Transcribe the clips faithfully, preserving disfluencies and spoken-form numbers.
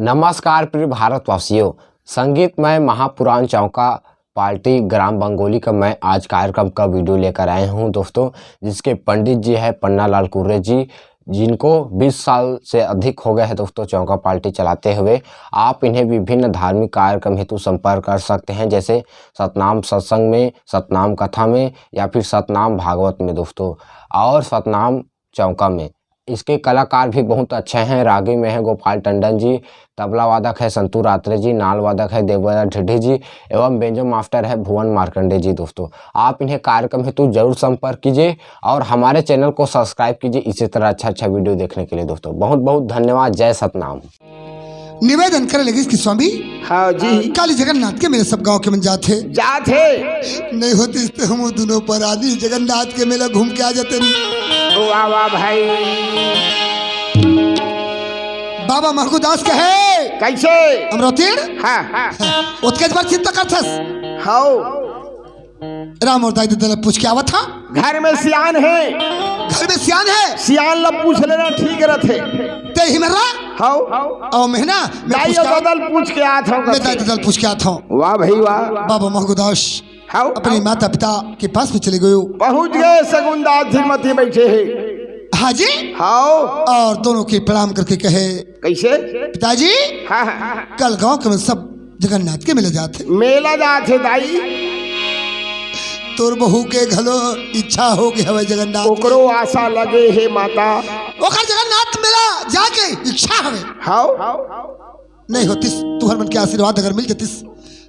नमस्कार प्रिय भारतवासियों, संगीतमय महापुराण चौका पार्टी ग्राम बंगोली का मैं आज कार्यक्रम का वीडियो लेकर आए हूँ दोस्तों, जिसके पंडित जी है पन्ना लाल कुर्रे जी, जिनको बीस साल से अधिक हो गए हैं दोस्तों चौका पार्टी चलाते हुए। आप इन्हें विभिन्न धार्मिक कार्यक्रम हेतु संपर्क कर सकते हैं, जैसे सतनाम सत्संग में, सतनाम कथा में या फिर सतनाम भागवत में दोस्तों, और सतनाम चौका में। इसके कलाकार भी बहुत अच्छे हैं, रागी में हैं गोपाल टंडन जी, तबला वादक है संतू रात्रे जी, नाल वादक है देवराज ढिड्ढी जी एवं बेंजो मास्टर है भुवन मार्कंडे जी। दोस्तों, आप इन्हें कार्यक्रम हेतु जरूर संपर्क कीजिए और हमारे चैनल को सब्सक्राइब कीजिए इसी तरह अच्छा अच्छा वीडियो देखने के लिए। दोस्तों, बहुत बहुत धन्यवाद। जय सतनाम। निवेदन करे लगिस कि स्वामी, हाँ जी। काली जगन्नाथ के मेले सब गांव के मन जात हे। जात हे। नहीं होतिस त हम दोनों परानी जगन्नाथ के मेला घूम के आ जाते। वाह, वाह भाई। बाबा महगुदास कहे। कैसे? अमरोतीण? हाँ, हाँ। ओतकेच बार चिंता करथस। हाओ। राम अउ दाई ददा ल पूछ के आवत हंव। घर में सियान हे। घर में सियान हे। सियान ल पूछ लेना ठीक रथे। ते ही मेरा? हाओ। अउ मैं ना, मैं दाई पूछ अउ के ददा ल पूछ के आत हंव मैं कथे। दाई ददा ल पूछ के आत हंव। वाह भाई वाह। बाबा महगुदास हाओ। अपने माता पिता के पास में चले गयो। पहुंच गए सगुन दास धीरमती बैठे हे। हाँ जी। हाओ। अउ दोनों के प्रणाम करके कहे, कैसे? पिताजी, हाँ, हाँ, हाँ। कल गांव के मन सब जगन्नाथ के मेला जात हे। मेला जात हे दाई। तोर बहू के घलो इच्छा हो गे हवय जगन्नाथ। ओकरो आशा लगे हे माता। ओकर जगन्नाथ मेला जाके इच्छा हवे। हाओ। नहीं होतिस, तुहर मन के आशीर्वाद अगर मिल जतिस,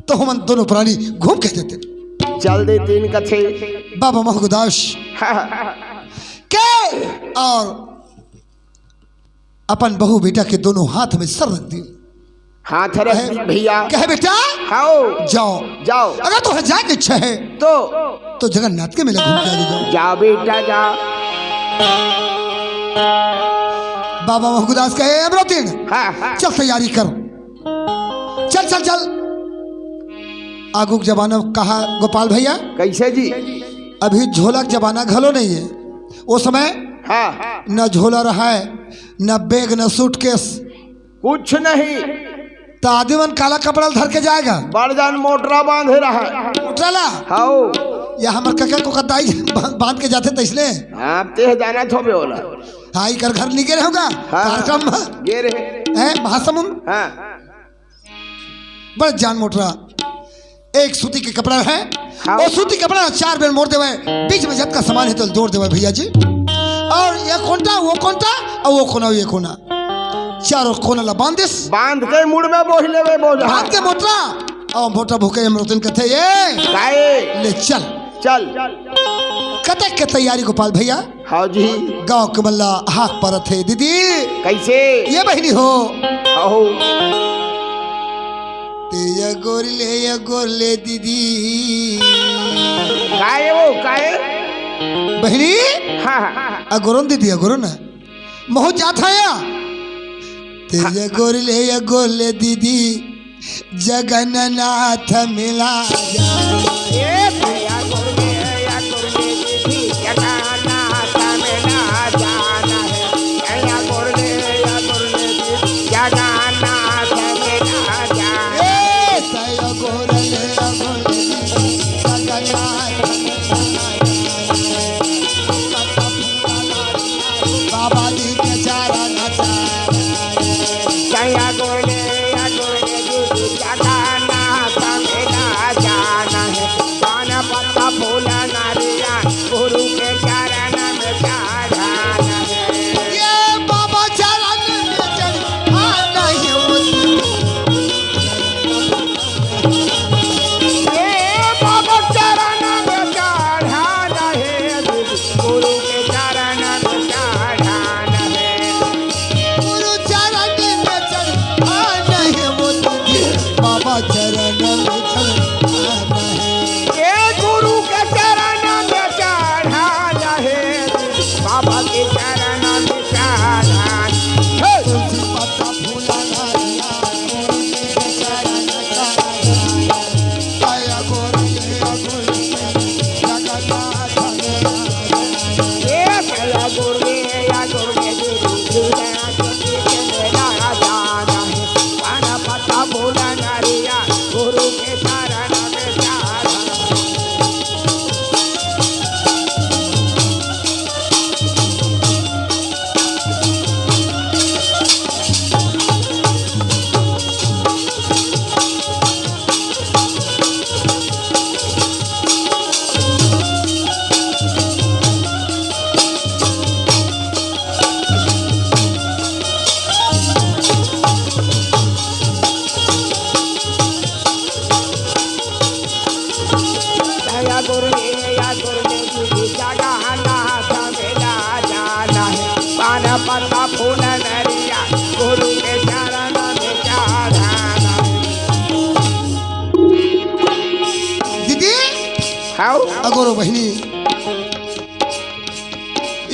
तो हमन दोनों परानी घूम के देते। चल देतेन कथे। बाबा महगुदास हाँ। के अउ अपन बहू बेटा के दोनों हाथ में सर रख दिए। हाथ रख कहे, दी भैया। कहे, "बेटा, हाओ। जाओ। जाओ। अगर तोहे जाए के इच्छा हे, तो? तो जगन्नाथ के मेला घूम के आ जाओ।" जा बेटा, जा। बाबा महगुदास कहे, "अमरोतीण, हाँ, हाँ। चल तैयारी कर। चल, चल, चल।" आगू के जमाना कहा गोपाल भैया? कैसे जी? अभी झोला के जमाना घलो नहीं हे। ओ समय हाँ। न झोला रहय, न बैग, न सूटकेस। कुछ नहीं। त आदमी मन काला कपड़ा ल धर के जाय गा? बड़ जान मोटरा बांधे रहय। मोटरा ला? हाओ। या हमर कका कोका दाई बांध, बांध के जाथे तइसने। हाँ, तेह जानत होबे ओला। हाँ, इकर घर नइ गे रहे हो गा? हाँ। कार्यक्रम म। गे रहे। हैं, महासमुंद? हाँ। बड़ जान मोटरा। एक सूती के कपड़ा हे, हाँ। अउ सूती कपड़ा ला चार बेर मोर देवय, बीच में जतका सामान हे, तेला जोड़ देवय भैया जी। अउ ये कोंटा, वो कोंटा, अउ वो कोना, ये कोना, चारों कोना ला बांध दिस। बांध के मुड़ में बोहि लेवे बोझा। बांध के मोटरा, अउ मोटरा भूखे अमरोतीण कथे, "ये, काहे? ले चल।" चल। कतेक के तैयारी गोपाल भैया? हाँ जी। गाँव के मन ला हाक परत हे, "दीदी।" कैसे? ये बहिनी हो। अहो। ते या गोर ले, या गोर ले दीदी। काय वो, काय? बहिनी? हाँ, हाँ, हाँ। अगोरन दीदी, अगोरन। महूँ जात हँव या। ते या गोर ले, या गोर ले दीदी। जगन्नाथ मेला जाना हे। ए भैया गोर ले, या गोर ले दीदी, जगन्नाथ मेला जाना हे। ए या गोर ले, या गोर ले दीदी, जगन्नाथ मेला जाना हे। ए सया गोर ले, या गोर ले दीदी, जगन्नाथ मेला जाना हे। बाबा जी के चरण में। सया गोर ले, या गोर ले दीदी, जगन्नाथ मेला जाना हे। पान पत्ता फूल नारियल गुरु के चरण में चढ़ाना हे। ये बाबा चरण में चढ़ाना हे। ए बाबा चरण में चढ़ाना हे, गुरु के चरण में चढ़ाना हे। गुरु चरण में चढ़ाना हे, वो तुझे बाबा चरण में चढ़ाना हे। ए गुरु के चरण में चढ़ाना हे, बाबा के चरण में चढ़ाना हे। तुलसी पत्ता फूल नारियल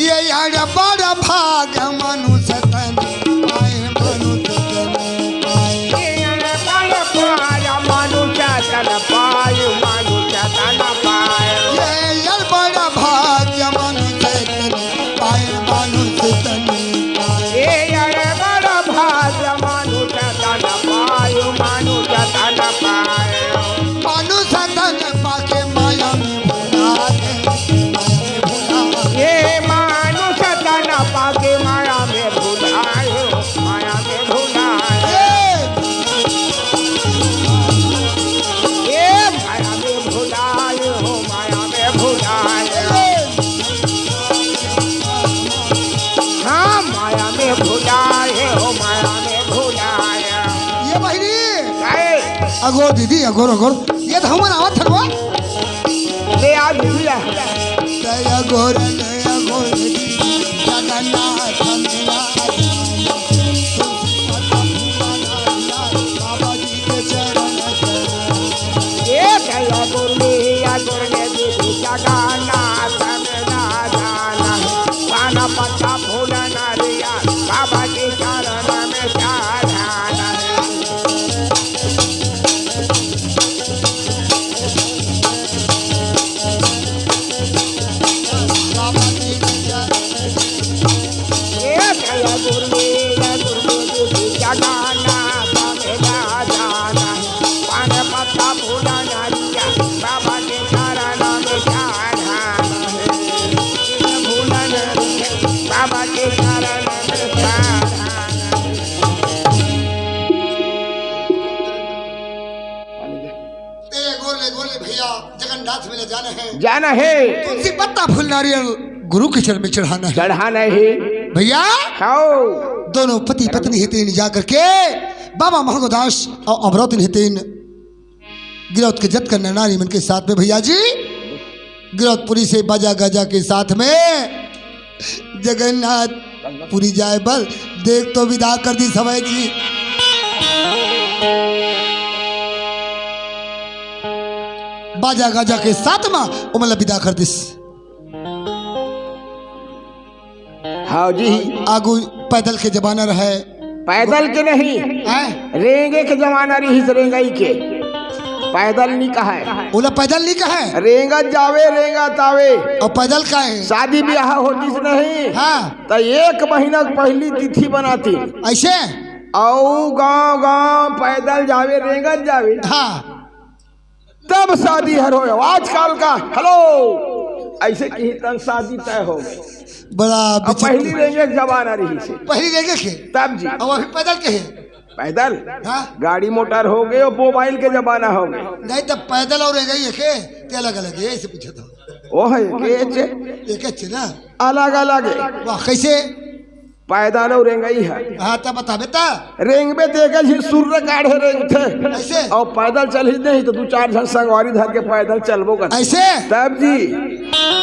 ये यार बड़ भाग मनुष्य तन पाए, मनुष्य तन पाए। ये यार बड़ भाग मनुष्य तन पाए, मनुष्य तन पाए। ये यार बड़ भाग मनुष्य तन पाए, मनुष्य तन पाए। ये यार बड़ भाग मनुष्य तन पाए, मनुष्य तन पाए। मनुष्य तन पाके माया में भुला गए, माया में भुला गए। ये मानुष तन पाके माया में भुलाए हो, माया में भुलाए। ये, ये माया में भुलाए हो, माया में भुलाए। ये, हाँ, माया में भुलाए हो, माया में भुलाए। ये बहिनी। काय? अगोर दीदी, अगोर, अगोर। ये तो हमन आवत हन वो। ले आ दीदी आ। दया गोर, दया गोर दीदी, जगन्नाथ मेला। बाबा जी के चरण। ये दया गोर, दया गोर दीदी, जगन्नाथ मेला जाना है। पान पत्ता फूल नरिया, बाबा के चरण में चढ़ाना है। ए, गोर ले, गोर ले भैया, जगन्नाथ मेला जाना है। जाना है। तुलसी पत्ता फूल नारियल गुरु के चरण में चढ़ाना है। चढ़ाना है। भैया, खाओ। दोनों पति पत्नी हे तेन जा करके बाबा महंगोदास अउ अमरौतिन हे तेन गिरौद के जतका नर नारी मन के साथ में भैया जी, गिरौदपुरी से बाजा गाजा के साथ में जगन्नाथपुरी जाए बर देख तो विदा कर दिस हवय जी। बाजा गाजा के साथ म ओमन ला विदा कर दिस। हाँ जी। आगू पैदल के जमाना रहे। पैदल के नहीं, हैं? रेंगे के जमाना रहिस, रेंगई के। पैदल नी कहय। ओला पैदल नी कहय। रेंगत जावे, रेंगत आवे। अउ पैदल का हे? शादी ब्याह होतिस नहीं। हाँ। त एक महीना के पहिली तिथि बनातिन। अइसे? अउ गांव गांव पैदल जावे, रेंगत जावे। हाँ। तब शादी हर होय। आजकल का हेलो, अइसे किही तन शादी तय हो गे। बड़ा अब विचित्र। पहिली रेंगे के जमाना रहिस हे। पहिली रेंगे के? तब जी। अब अभी पैदल के हे? पैदल? हाँ। गाड़ी मोटर हो गे अउ मोबाइल के जमाना हो गे। नहीं, तब पैदल अउ रेंगई एके, ते अलग अलग हे, अइसे पूछत हंव। ओ हे, एके चे। एके चे ना? अलग अलग हे। वाह, कइसे? पैदल अउ रेंगई हे। हाँ, त बताबे त। रेंगबे त एके झिन सुर्र काढ़े रेंगथे। अइसे? अउ पैदल चलही नहीं त दू चार झन संगवारी धर के पैदल चलबो करथे। अइसे? तब जी,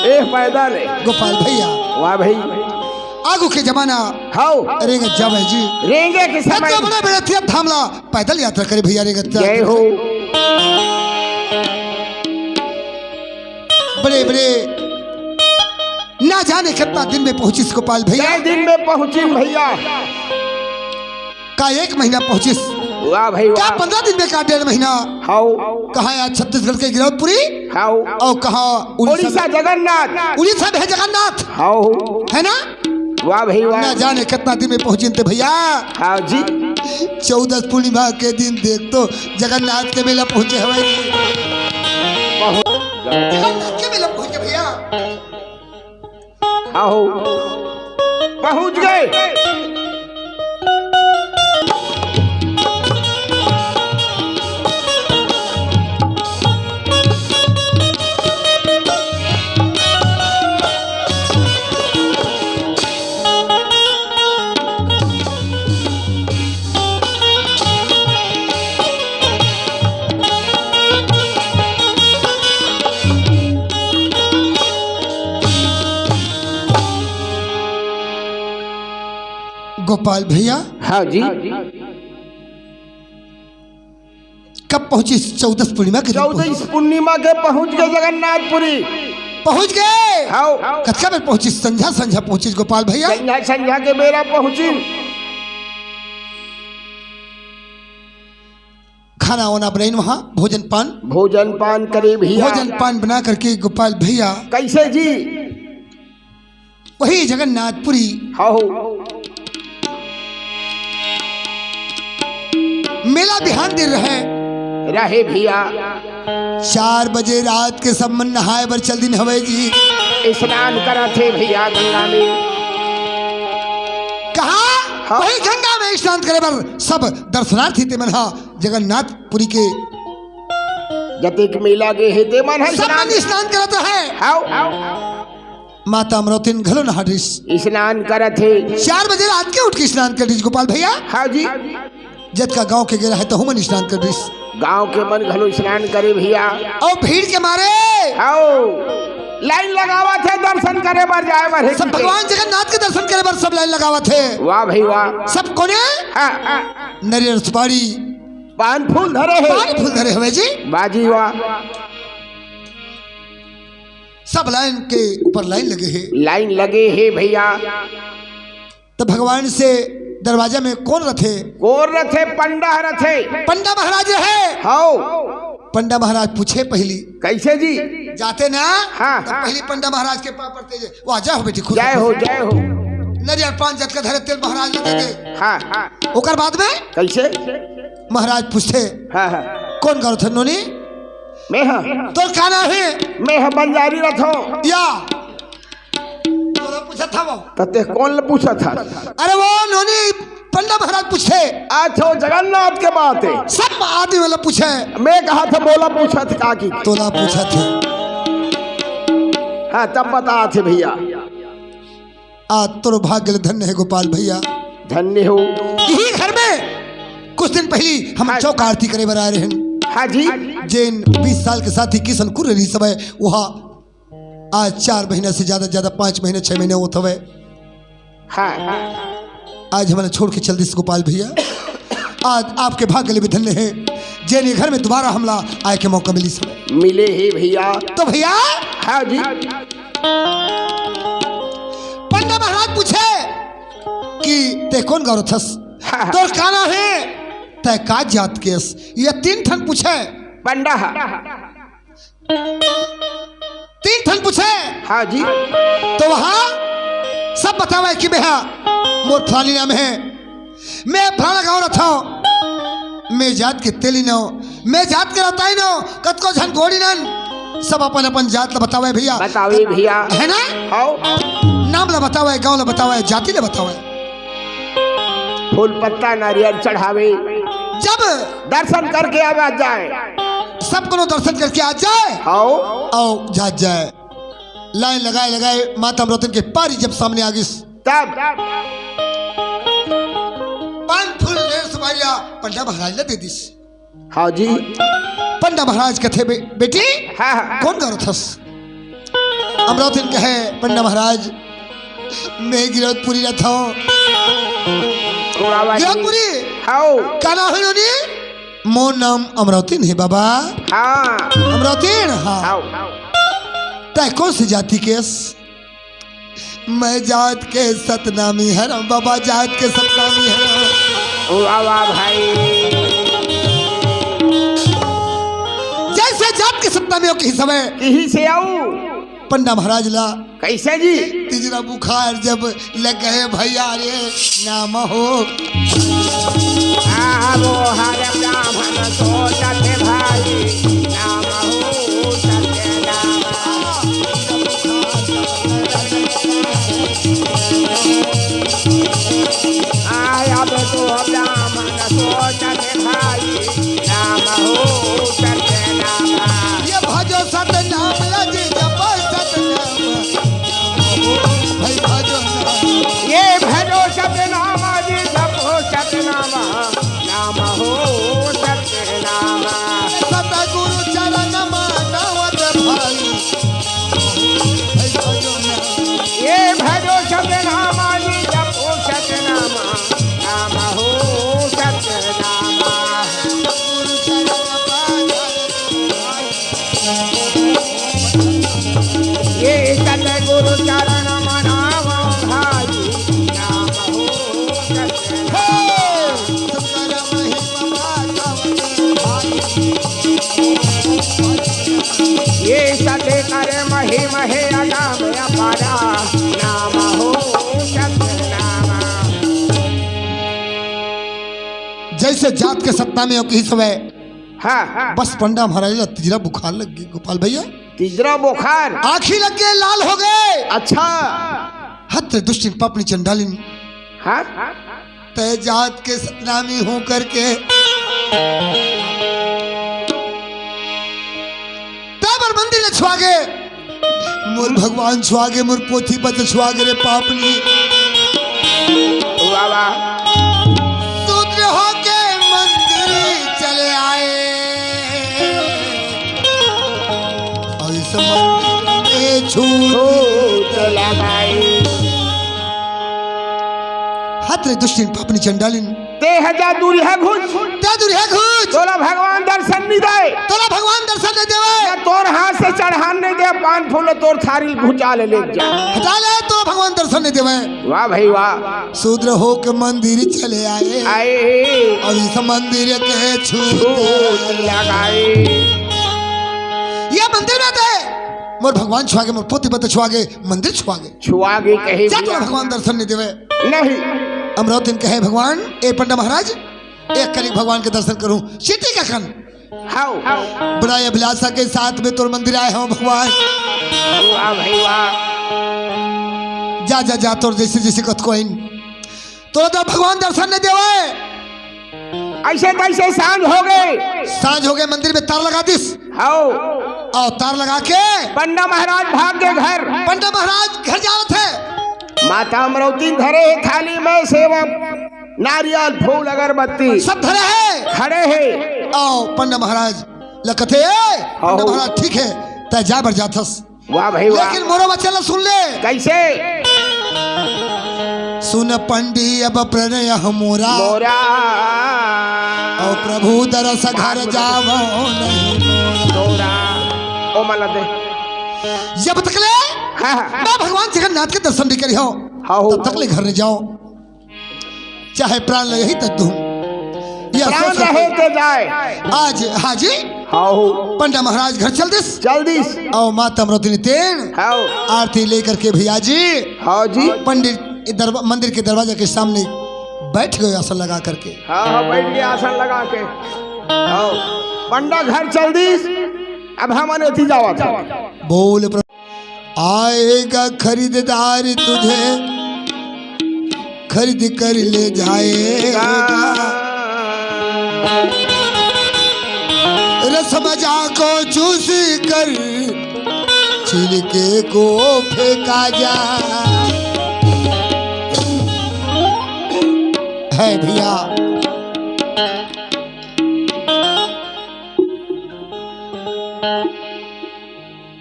ए पैदल हे। गोपाल भैया। वाह भाई। आगू के जमाना। हाव। रेंगत जावे जी। रेंगे के समय। इतना बड़ा बेड़ा थिया धामला पैदल यात्रा करे भैया रेंगत। जय हो। बड़े बड़े ना जाने कितना दिन में पहुंचिस गोपाल भैया। कै दिन में पहुंचिन भैया? का एक महीना पहुंचिस? वाह भाई का वाह। पंद्रह दिन में का डेढ़ महीना? हाव। कहाँ आज छत्तीसगढ़ के गिरौदपुरी? हाव। अउ कहाँ उड़ीसा? उड़ीसा जगन्नाथ। उड़ीसा में हे जगन्नाथ। हाव। हे ना? वाह भाई वाह। ना जाने कितना दिन में पहुंचिन ते भैया। हाव जी। चौदस पूर्णिमा के दिन देख तो जगन्नाथ के मेला पहुंचे हवय। पहुंच जगन्नाथ के मेला पहुंचे भैया। आहो, पहुंच गए। गोपाल भैया। हाँ जी। कब पहुंचिस? चौदस पूर्णिमा के दिन चौदस पहुंचिस। पूर्णिमा के पहुंच गए जगन्नाथपुरी। पहुंच गए। हव। कतका बेर पहुंचिस? संझा संझा पहुंचिस गोपाल भैया। संझा संझा के बेरा पहुंचिन। खाना वाना बनाइन वहां, भोजन पान। भोजन पान करे भैया। भोजन पान बना करके गोपाल भैया। कइसे जी? वही जगन्नाथपुरी। हव। मेला बिहान दिन रहे। रहे भैया। चार बजे रात के सब मन नहाए बर चल दिन हवय जी। स्नान करत हे भैया गंगा में। कहा? हव। वही गंगा में स्नान करे बर सब दर्शनार्थी ते मन हा जगन्नाथपुरी के जतेक मेला गे हे ते मन ह सब स्नान मन स्नान करत हे। हव। माता अमरौतिन घलो नहा डरिस। स्नान करत हे। चार बजे रात के उठ के स्नान कर डरिस गोपाल भैया। हाँ जी। जतका गांव के गे रहे तहू मन स्नान कर डरिस। गांव के मन घलो स्नान करे भैया। अउ भीड़ के मारे। हव। लाइन लगावत हे दर्शन करे बर, जाए बर हे सब किते। भगवान जगन्नाथ के दर्शन करे बर सब लाइन लगावत हे। वाह भाई वाह। सब कोने? हाँ। नरियर सुपारी। पान फूल धरे हे। पान फूल धरे हवे जी। वाह जी वाह। सब लाइन के ऊपर लाइन लगे हे। लाइन लगे हे भैया। त भगवान से दरवाजा में कोन रथे? कोन रथे? पंडा रथे। पंडा महाराज रहे। हव। पंडा महाराज पूछे पहिली। कइसे जी? जाते ना? हाँ। त पहिली पंडा महाराज के पाँव परते जे, वाह, जय हो बेटी, खुश जय हो, जय हो। नरियर पान जतका धरे तेल महाराज ल दे दे। हाँ। ओकर बाद में? कइसे? महाराज पूछथे। हाँ, हाँ। कोन गाँव रथस नोनी? मैं हा। तोर का नाम हे? मैं हा बंजारी रथों। या। तोला पूछत हवं। त तें कोन ल पूछत हस? अरे वो नोनी पंडा महाराज पूछथे। अच्छा, वो जगन्नाथ के बात हे। सब आदमी वाला पूछे। मैं कहा था बोला पूछत का की? तोला पूछत हे। हाँ, तब बतात हे भैया। आज तोरो भाग्य ले धन्य हे गोपाल भैया। धन्य हो। इही घर में कुछ दिन पहिली हम हाँ। चौका आरती करे बर आए रहेन। हाँ जी। जेन बीस साल के साथी किशन कुर्रे रहिस हवय, ओहा आज चार महीना से ज्यादा, ज्यादा पाँच महीना, छह महीना होत हवय। हाँ। आज हमला छोड़ के चल दिस गोपाल भैया। आज आपके भाग्य ले भी धन्य हे, जेन ये घर में दोबारा हमला आए के मौका मिलिस हवय। मिले हे भैया। तो भैया, हाँ जी। पंडा महाराज पूछे कि तें कोन गाँव रथस? हाँ, हाँ। तोर का नाम हे? तें का जात के हस? ये तीन ठन पूछे। पंडा हा। तीन ठन पूछे। हाँ जी। तो वहाँ सब बतावे कि मैं हा, मोर फलानी नाम हे, मैं फलाना गाँव रथों, मैं जात के तेली नों, मैं जात के रौताई नों, कतको झन गोड़ी नन, सब अपन अपन जात ल बतावे भैया। बतावे भैया। हे ना? हव। नाम ल बतावे, गाँव ल बतावे, जाति ल बतावे। फूल पत्ता नारियल चढ़ावे। जब दर्शन करके आवा जाए। सब कोनो दर्शन करके आ जाए। हव। अउ जात जाए। लाइन लगाए लगाए माता अमरौतिन के पारी जब सामने आ गिस। तब। पान फूल ले सुपारी ला पंडा महाराज ला दे दिस। हाँ जी। पंडा महाराज कथे बे-, बेटी, हाँ, हाँ। कोन गाँव रथस? अमरौतिन कहे, पंडा महाराज, मैं गिरौदपुरी रथों। गिरौदपुरी? हव। का नाम हे नोनी? मोर नाम अमरौतिन हे बाबा। हाँ। अमरौतिन? हाँ। हव। तें कोन से जाति के हस? मैं जात के सतनामी हरंव बाबा, जात के सतनामी हरंव। वाह, वाह भाई। जइसे जात के सतनामी हो किहिस हवय। किहिस हवय। पंडा महाराज ला। कइसे जी? तीजरा बुखार जब लग गए भैया रे नाम हो। आहो हर ब्राह्मण सोचत भाई नाम हो सत्य नाम। आय अब तो ब्राह्मण सोचत भाई नाम हो सत्य नाम। ये भजो सत नाम लज जपो सत नाम। भाई भजो नाम। ये भजो सत नाम जी जपो सत नाम। नाम हो सत नाम। सतगुरु चरण ऐसे जात के सतनामी हो किही समय। हाँ। बस पंडा महाराज ला तिजरा बुखार लग गे गोपाल भैया। तिजरा बुखार? आँखी लग गे, लाल हो गे। अच्छा। हत रे दुष्टिन पापनी चंडालिन। हाँ। तय जात के सतनामी हो करके तय बर मंदिर ल छुआ गे। मोर भगवान छुआ गे, मोर पोथी पत्र छुआ गे रे पापनी। वाह, वाह। शूद्र होके मंदिर चले आए। और इस मंदिर में छूत लगाए। हत रे दुष्टिन पापनी चंडालिन। ते ह जा दूरिहा घुच। ते दूरिहा घुच। तोला भगवान दर्शन नइ दे। तोला भगवान दर्शन नइ देवे। या तोर हाथ से चढ़ान नइ दे, पान फूल तोर थारी घुचा ले, ले जा। हटा ले, तोला भगवान दर्शन नइ देवे। वाह भाई वाह। शूद्र होके मंदिर चले आए। आए। और इस मंदिर के छूत छूत लगाए। ये मंदिर में ते मोर भगवान छुआ गे, मोर पोथी पत्र छुआ गे, मंदिर छुआ गे। छुआ गे कहे जा, भैया। तोला भगवान दर्शन नइ देवे। नहीं। अमरौतिन कहे भगवान, ए पंडा महाराज, एक करी भगवान के दर्शन करूं, चिट्ठी का कन। हाउ। बड़ा अभिलाषा के साथ में तोर मंदिर आए हंव भगवान। वाह भाई वाह। जा, जा, जा, तोर जैसे, जैसे कथकइन। तोला तो भगवान दर्शन नइ देवे। अइसे तइसे सांझ हो गे। सांझ हो गे, मंदिर में तार लगा दिस। हाउ। अउ तार लगा के पंडा महाराज भाग गे घर। पंडा महाराज घर जावत हे। माता अमरौतिन धरे हे थाली में सेवा, नारियल, फूल, अगरबत्ती। सब धरे हे। खड़े हे। अउ पंडा महाराज ल कथे, "ए, हाउ। पंडा महाराज ठीक हे, तय जाए बर जाथस।" वाह भाई वाह। लेकिन मोरो वचन ल सुन ले। कइसे? सुन पंडी अब प्रणय मोरा। मोरा। अउ प्रभु दरस घर जावो नहीं। तोरा। ओ मला दे। जब तक ले हाँ, हाँ। मैं भगवान जगन्नाथ के दर्शन नइ करिहंव, हाउ। तब तक ले घर नइ जावंव। चाहे प्राण लगे ही तक दूं। यह प्राण सोच रहे रखो। ते जाए। आज हाजी हाउ। पंडा महाराज घर चल दिस। चल दिस। अउ माता अमरौतिन तेन हाउ। आरती लेकर के भैया जी हाउ जी। पंडित दरबा-, मंदिर के दरवाजा के सामने बैठ गे आसन लगा करके। हाँ, हाँ, बैठ गे आसन लगा के। हाउ। पंडा घर चल दिस। अब हमन एती जावत हन। बोल प्र- आएगा खरीददार तुझे खरीद कर ले जाएगा। रस मजा को चूस कर छिलके को फेंका जा। है भैया।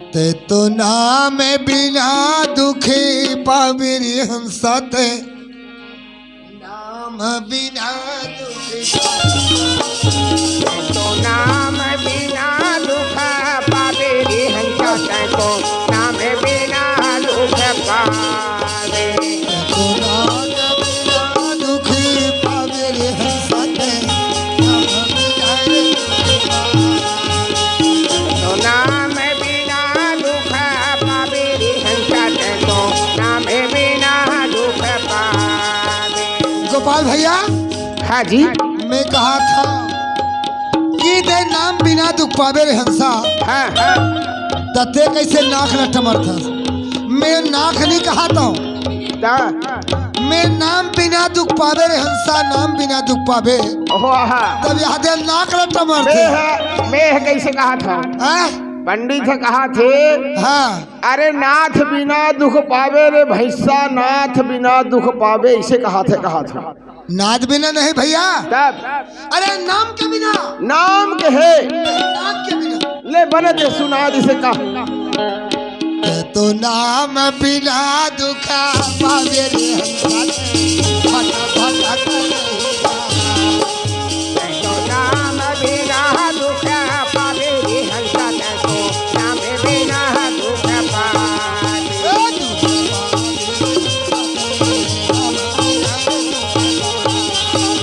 ते तो नाम बिना दुखी पावे रे हंसा ते। नाम बिना दुखी तो नाम बिना दुख पावे रे हंसा ते तो नाम बिना दुख पावे। तो नाम बिना दुखी पावे रे हंसा ते। नाम बिना दुख पावे। तो नाम बिना दुख पावे रे हंसा ते तो नाम बिना दुख पावे। गोपाल भैया, हाँ जी। मैं कहा था कि ते नाम बिना दुख पावे रे हंसा। हाँ, हाँ। त ते कइसे नाक ल टमरथस? मैं नाक नइ कहा था। ता? मैं नाम बिना दुख पावे रे हंसा, नाम बिना दुख पावे। ओहो, हाँ। तब यह दे नाक ल टमरथे। मैं ह, मैं ह कइसे कहा था? हाँ? पंडित ह कहा थे। हाँ। अरे नाथ बिना दुख पावे रे भैंसा, नाथ बिना दुख पावे, अइसे कहा थे, कहा था। नाथ बिना नहीं भैया। तब? अरे नाम के बिना। नाम के हे। नाम के बिना। ले बने दे सुना दिसे का। ते तो नाम बिना दुख पावे रे हंसा, भटा भटा करे। तो नाम बिना दुख पावे रे हंसा, तो नाम बिना दुख पावे।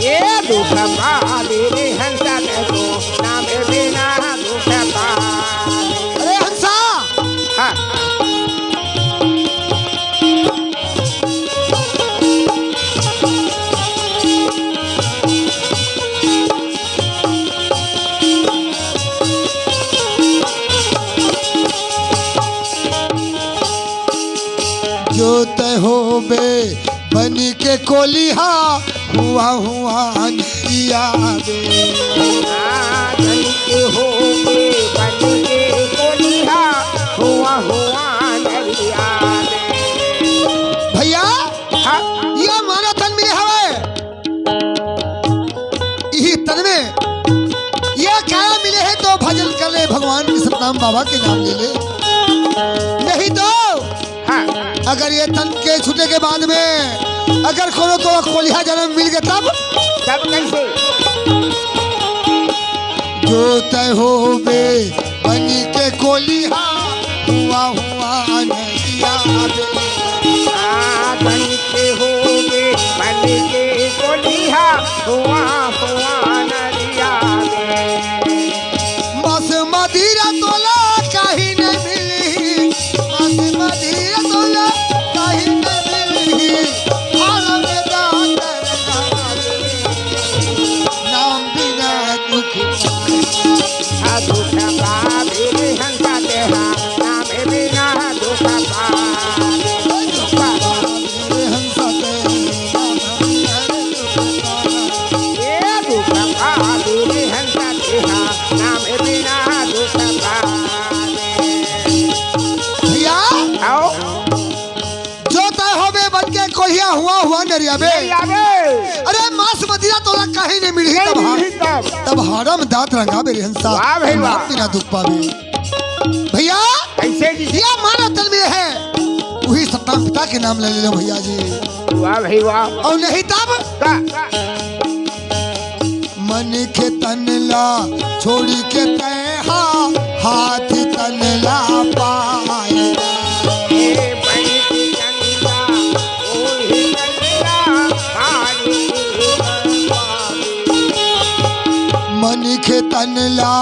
ये दुख पावे रे हंसा, तो नाम बिना दुख पावे। अरे हंसा। हाँ। तय होबे बन के कोलिहा, हुआ हुआ नरिया बे। हाँ, बन के होबे, बन के कोलिहा, हुआ हुआ नरिया बे। भैया, हाँ? ये मानव तन मिले हवे, इही तन में ये काया मिले है तो भजन कर ले, भगवान के सतनाम बाबा के नाम ले ले, नहीं तो हाँ। अगर ये तन के छूटे के बाद में अगर कोनो तो कोलिहा जन्म मिल गया तब? तब कैसे? जो तय होबे बन के कोलिहा, हुआ हुआ नरिया बे। हाँ, बन के होबे, बन के कोलिहा, हुआ हुआ नरिया बे। मास मदिरा तोला काहे नहीं मिलही, मास मदिरा तोला काहे नहीं मिलही, हाल में दातर नाम बिना दुख पावे। आ दुख पावे रे हंसा तेहा, नाम बिना दुख पावे। दुख पावे रे हंसा तेहा, नाम बिना दुख पावे। ए दुख पावे रे हंसा तेहा, नाम बिना दुख पावे। भैया, आओ। जो तय होबे बन के कोलिहा, हुआ हुआ नरिया बे। नरिया बे। अरे मास मदिरा तोला काहे नहीं मिलही नहीं तब मिलही हार-, तब। तब हरम दांत रंगा बे रे हंसा। वाह भाई वाह। नाम बिना दुख पावे। भैया, कैसे जी? ये मानव तन में है, वही सतनाम पिता के नाम ले ले लो भैया जी। वाह भाई वाह। और नहीं तब? का? मनखे तन ला छोड़ी के तय हा, हाथी तन ला पाए। ए मनखे तन ला, ओही तन ला, पानी पावे। मनखे तन ला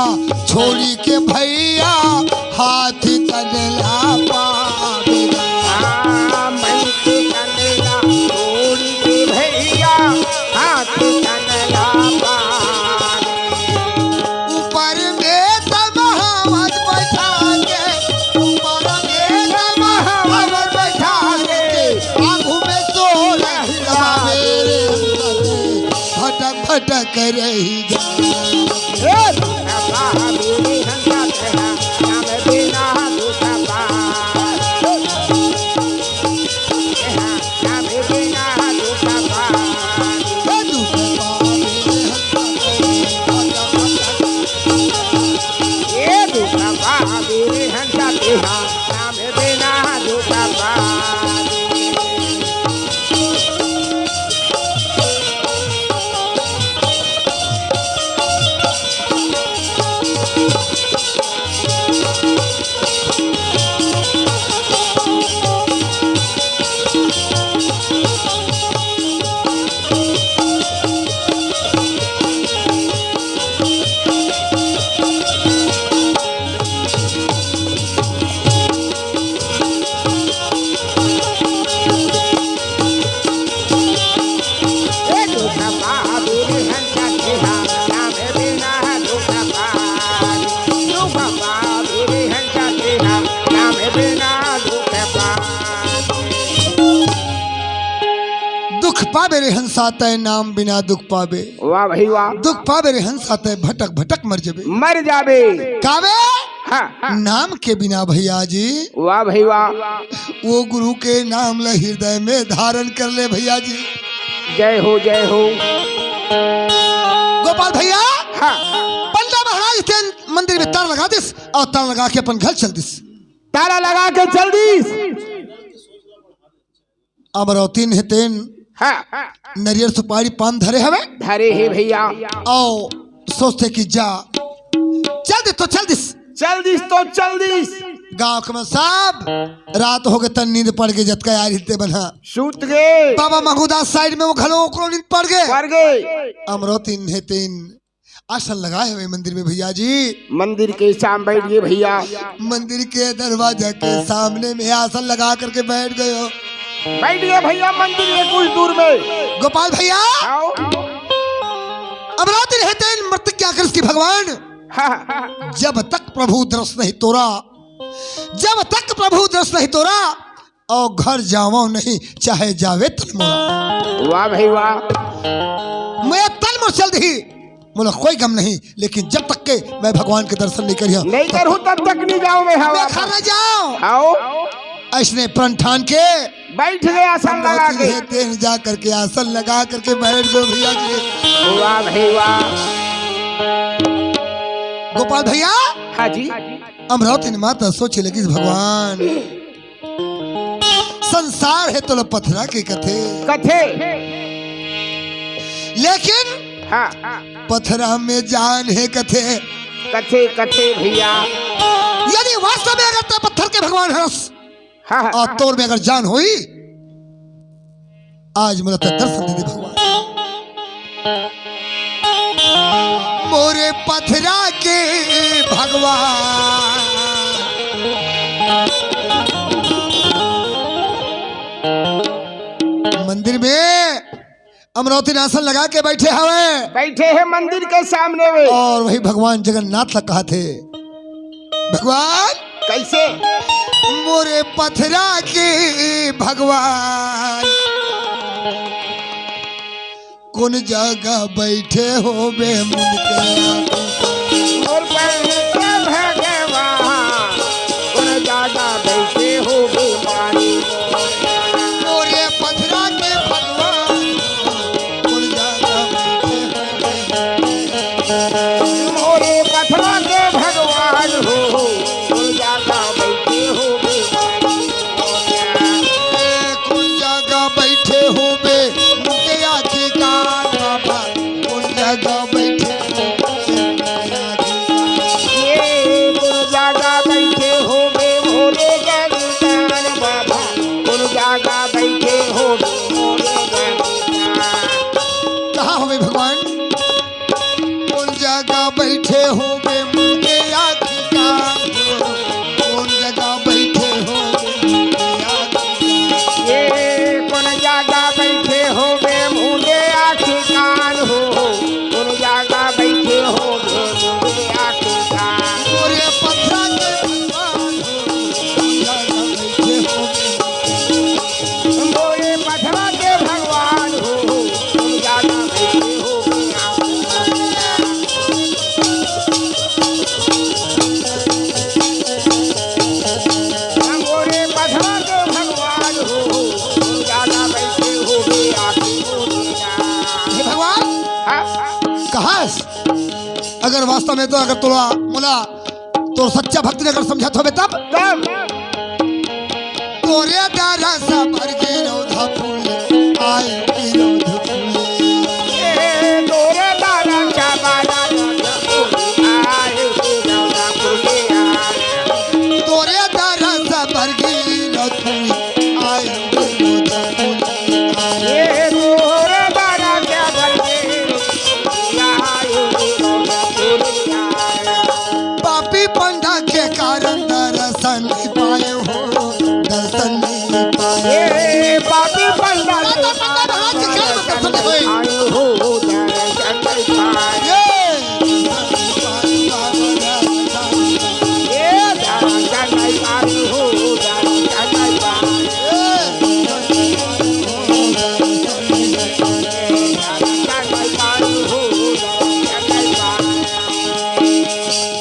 छोड़ी के भैया, हाथी तन ला पावे। आ, मनखे तन ला छोड़ी के भैया, हाथी तन ला पावे। ऊपर में तमहवत बैठा के, ऊपर में तमहवत बैठा के, आँखों में सोलह लगावे रे, भटक भटक रही जा। ए, बाबा मेरे हंसा तेरा, नाम बिना दुख पावे। दुख पावे रे हंसा तय नाम बिना दुख पावे। वाह भाई वाह। दुख पावे रे हंसा तय भटक भटक मर जबे। मर जाबे। कावे? हाँ। नाम के बिना भैया जी। वाह भाई वाह। वो गुरु के नाम ला हृदय में धारण कर ले भैया जी। जय हो, जय हो। गोपाल भैया। हाँ। पंडा महाराज तेन मंदिर में ताला लगा दिस और ताला लगा के अपन घर चल दिस। ताला लगा के चल दिस। अमरौती ने तेन हाँ। नरियर सुपारी पान धरे हवे। धरे हे भैया। और सोचथे कि जा, चल दिस तो चल दिस। चल दिस तो चल दिस। गाँव के में सब रात हो गे तन नींद पड़ गे, जतका यार हिते बना। सूत गे। बाबा मंगूदास साइड में वो घलो ओकरो नींद पड़ गे। पड़ गे। अमरौती ने तेन आसन लगाए हवे मंदिर में भैया जी। मंदिर के सामने बैठ गए भैया। मंदिर के दरवाजा के सामने में आसन लगा करके बैठ गए हो। बैठ गए भैया मंदिर के कुछ दूर में। गोपाल भैया। आओ। अमरौती ने तेन मर्तक क्या कर उसकी भगवान। हाँ। जब तक प्रभु दरस नहीं तोरा, जब तक प्रभु दरस नहीं तोरा, अउ घर जावंव नहीं, चाहे जावे तन मोर। वाह भाई वाह। मैं तन मोर चल दिही, मोला कोई गम नहीं, लेकिन जब तक के मैं भगवान के दर्शन नहीं करिहा, नहीं करहूं, तब तक नहीं जावंव मैं। हाँ, मैं घर न जावंव। आओ। अइसने प्रण ठान के बइठ गे आसन लगा के। तेन जा करके आसन लगा करके बइठ गे भइया जी। वाह भाई वाह। गोपाल भइया। हाँ जी। अमरावती माता सोचे लगिस, भगवान, संसार हे तोला पथरा के कथे। कथे। लेकिन हाँ। पथरा में जान हे कथे। कथे, कथे भइया। यदि वास्तव में अगर तैं पत्थर के भगवान हरस, हाँ, हाँ। अउ तोर में अगर जान होही, आज मोला तैं दर्शन दे दे भगवान। मोरे पथरा के भगवान। मंदिर में अमरावती आसन लगा के बइठे हवय। बइठे हे मंदिर के सामने में। अउ वही भगवान जगन्नाथ ला कहत हे, भगवान। कइसे? मोरे पथरा के भगवान, कोन जगह बइठे होबे मुन के? मोर पथरा के भगवान, कोन जगह बइठे होबे मानी? मोरे पथरा के भगवान, कोन जगह बइठे होबे? मोरे पथरा के भगवान हो, कोन जगह बइठे होबे? कोन जगह बइठे होबे? मुखिया अधिकार बाबा, कोन जगह बइठे होबे? ये कोन जगह बइठे होबे? मोरे जगदान बाबा, कोन जगह बइठे होबे? मोरे जगदान। कहाँ होबे भगवान? कोन जगह बइठे होबे मुंडे आखी कान हो? कोन जगह बइठे होबे मुंडे आखी कान? ये कोन जगह बइठे होबे मुंडे आखी कान हो? कोन जगह बइठे होबे मुंडे आखी कान? मोरे पथरा के भगवान हो, कोन जगह बइठे होबे? मोरे पथरा के भगवान हो, कोन जगह बइठे होबे? मोरे पथरा के भगवान हो, कोन जगह बइठे होबे? हे भगवान, हाँ? कहाँ? अगर वास्तव में तो, अगर तोला, मोला तोर सच्चा भक्ति अगर समझत होबे तब। तब। तोरे दरस बर गिरौध फूल, आए गिरौध फूल। ए, तोरे दरस बर गिरौध फूल, आए गिरौध फूल। तोरे दरस बर गिरौध फूल, आए गिरौध फूल। ए, तोरे दरस बर गिरौध फूल, आए गिरौध फूल। पापी पंडा के कारण दर्शन नहीं पाए हो, दर्शन नहीं पाए। ए, पापी पंडा के कारण दर्शन नहीं पाए हो, दर्शन नहीं पाए। ए, ए, दर्शन नहीं पाए हो, दर्शन नहीं पाए। ए,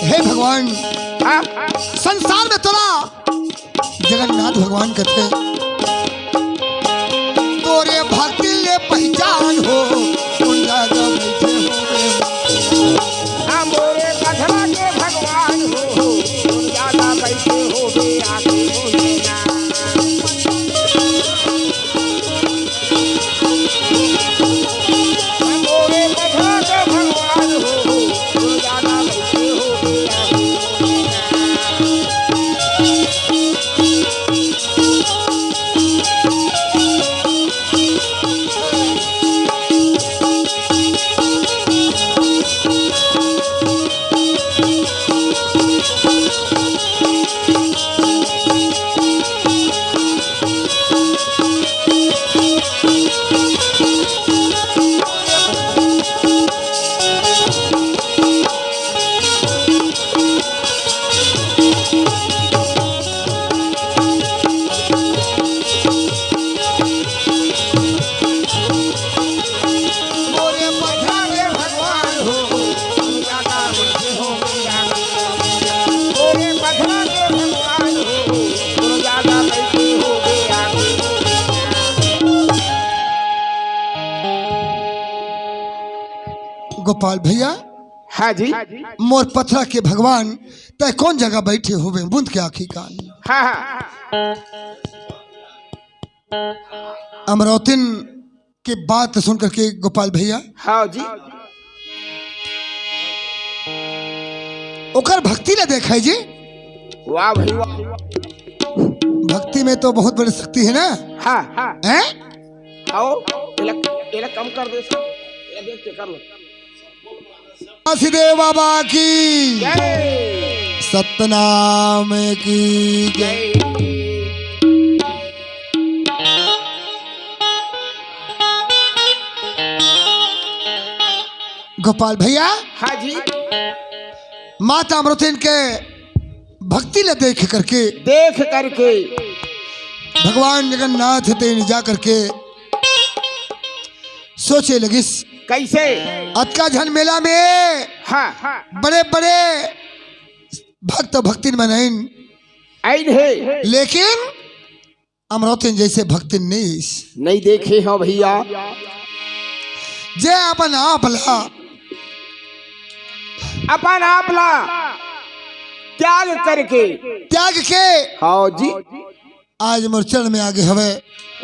हे भगवान, हाँ? संसार में तोला जगन्नाथ भगवान कथे, तोरे भक्ति ले पहिचान हो, कोन जगह बइठे होबे? हाँ, मोरे पथरा के भगवान हो, कोन जगह बइठे होबे? आके बोले ना। गोपाल भैया, हाँ जी। मोर पथरा के भगवान, तय कौन जगह बैठे होवे बूंद के आँखी कान। हाँ, हाँ। अमरौतिन के बात सुन करके गोपाल भैया, हाँ जी। ओकर भक्ति ला देखा जी। वाह भाई वाह। भक्ति में तो बहुत बड़ी शक्ति है ना। हाँ, हाँ। हैं? आओ, एला, एला कम कर दे सर। एला देख के कर लो। वासुदेव बाबा की जय। सतनाम की जय। जय। गोपाल भैया, हाँ जी। माता अमरौतिन के भक्ति ला देख करके, देख करके भगवान जगन्नाथ तेन जा करके सोचे लगिस, कैसे? अतका झन मेला में हाँ, हाँ। बड़े बड़े भक्त भक्तिन मन आइन, आइन हे। लेकिन अमरौतिन जैसे भक्तिन नहीं आइस। नहीं देखे हो भैया। जे अपन आप ला, अपन आप ला त्याग करके, त्याग के हाँ जी। आज मोर चरण में आगे हवे।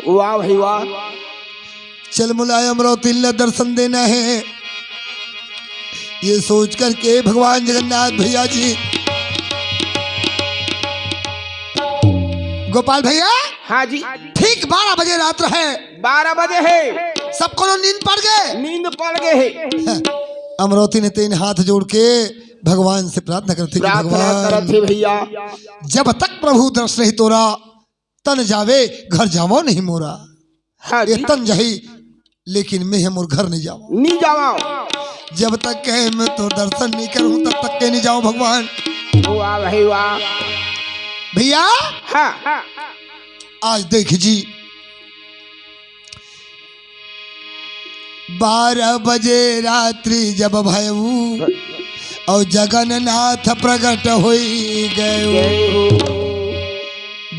वाह भाई वाह। चल मोला अमरौतिन ला दर्शन देना है, ये सोच करके भगवान जगन्नाथ भैया जी, गोपाल भैया, हाँ जी। ठीक बारह बजे रात रहे। बारह बजे हे। सबको नींद पड़ गए। नींद पड़ गए हे। अमरौतिन तेन हाथ जोड़ के भगवान से प्रार्थना करथे कि प्रार्थना भगवान, करथे भैया। जब तक प्रभु दर्शन नहीं तोरा, तन जावे घर जावो नहीं मोरा। हाँ ये जी। तन जाही, लेकिन मैं मोर घर नहीं जावो। नहीं जावो। जब तक कहे मैं तो दर्शन नहीं करूँ, तब तक के नहीं जावो भगवान। वाह भाई वाह। भैया, हाँ। आज देख जी, बारह बजे रात्रि जब भयऊ और जगन्नाथ प्रकट होई गए।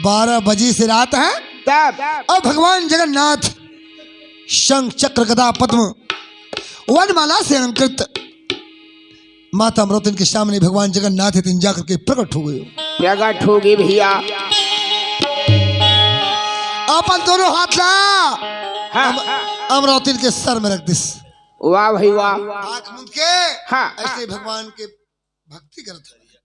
बारह बजे से रात है तब। और भगवान जगन्नाथ शंख चक्र गदा पद्म वनमाला से अलंकृत माता अमरौतिन के सामने भगवान जगन्नाथ तेन जा करके प्रकट हो गए। प्रकट हो गए भैया। अपन दोनों हाथ ला हाँ। अम-, अमरौतिन के सर में रख दिस। वाह भाई वाह। आंख मूंद के हाँ। ऐसे भगवान के भक्ति करत है।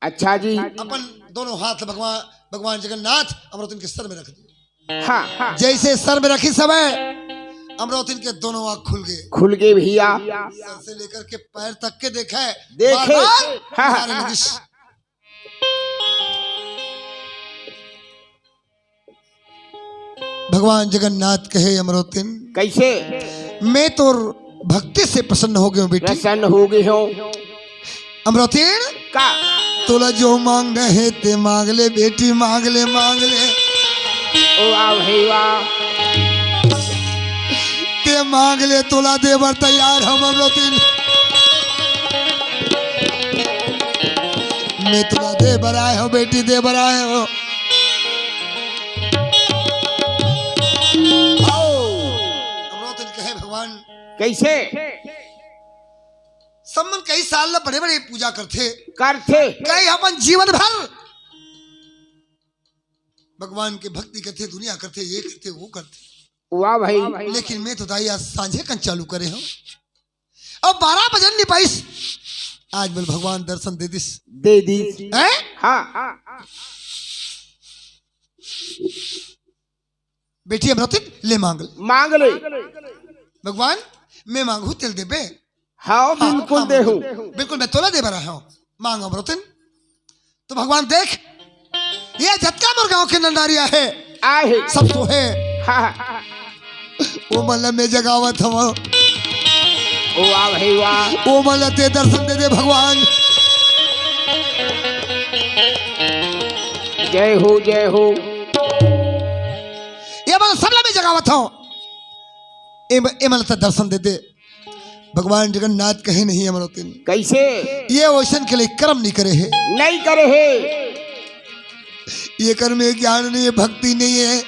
अच्छा जी। अपन दोनों हाथ भगवान, भगवान जगन्नाथ अमरौतिन के सर में रख दिए। हाँ, हाँ। जैसे सर में रखी समय अमरौतिन के दोनों आँख खुल गए। खुल गए भैया। सर से लेकर के पैर तक के देखे। देखे। बार-बार हाँ, हाँ। मारे लगिस। भगवान जगन्नाथ कहे अमरौतिन, कैसे? मैं तोर भक्ति से प्रसन्न हो गयो बेटी। प्रसन्न हो गए हो। अमरौतिन का? तोला जो मांगना है ते मांग ले बेटी, मांग ले, मांग ले। ओ वाह भाई वाह। ते मांग ले, तोला दे बर तैयार हम अमरौतिन। मैं तोला दे बर आए हो बेटी, दे बर आए हो। अमरौतिन कहे भगवान, कैसे? सब मन कई साल ला बड़े-बड़े पूजा करथे। करथे। कई अपन जीवन भर भगवान के भक्ति करथे, दुनिया करथे, ये करथे, वो करथे। वाह भाई। लेकिन मैं तो दाई आज सांझे कन चालू करे हूँ। अब बारह बजन नहीं पाइस। आज बोल भगवान दर्शन दे दिस। दे दिस। हैं? हाँ। बेटी अमरौतिन, ले मांग ले। मांग ले। भगवान, मैं मांगहूँ तेला देबे? हाँ, हाँ, बिल्कुल हाँ, देहूँ। बिल्कुल, मैं तोला दे बर आए हूँ। मांग अमरौतिन। तो भगवान देख, ये जतका मोर गांव के नंदारिया है, आए हे। सब सोहे। हाँ। ओ मन ला मैं जगावत हवं। ओ वाह भाई वाह। ओ मन ला ते दर्शन दे दे भगवान। जय हो, जय हो। ये मन ला सबला मैं जगावत हवं। ए म-, ए मन ला ते दर्शन दे दे। भगवान जगन्नाथ कहे नहीं अमरौतिन। कैसे? ये वैसन के लिए कर्म नहीं करे हे। नहीं करे हे। ये कर्म में ज्ञान नहीं है, भक्ति नहीं है।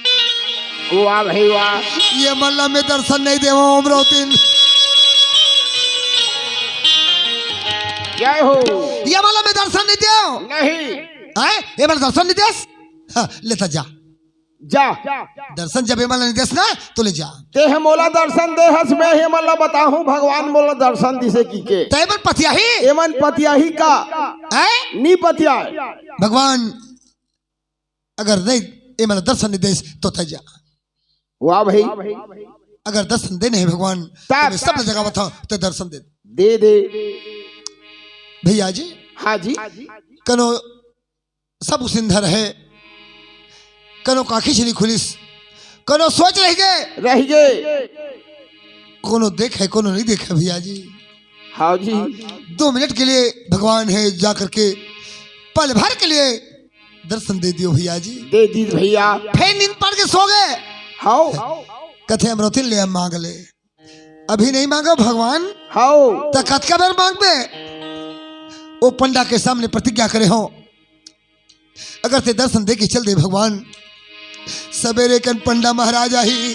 वाह भाई वाह। ये मन ला मैं दर्शन नहीं देवंव अमरौतिन। जय हो। ये वाला में दर्शन नहीं देव। नहीं। हैं? ये वाला दर्शन नहीं देस? हाँ, लेता जा। जा। दर्शन जब ये वाला नहीं देस ना, तो ले जा। ते ह मोला दर्शन दे हस, मैं हे मन ला बताहूँ, भगवान मोला दर्शन दिसे की के। ते मन पतियाही? ये मन पतियाही का? हैं? नी पतियाय। भगवान अगर नहीं, ये मन ला दर्शन नहीं देस, तो ते जा। वाह भाई। अगर दर्शन देने हैं भगवान, तब तो मैं सब जगह बताओ, तो दर्शन दे। दे दे। भैया जी। हाँ जी। कनो सब उसिंधर है, कनो काखी से नहीं खुलिस, कनो सोच रह गए। रह गए। कोनो देखे, कोनो नहीं देखे भैया जी। हाँ जी। दो मिनट के लिए भगवान है, जा करके पल भर के लिए दर्शन दे दियो भैया जी। दे दी भैया। फिर नींद पड़ के सो गए। हाँ। कथे अमरौती ले मांग ले। अभी नहीं मांगो भगवान। हाँ। त कतका बेर मांगबे? ओ पंडा के सामने प्रतिज्ञा करे हो, अगर ते दर्शन दे के चल दे भगवान, सवेरे कन पंडा महाराज आही,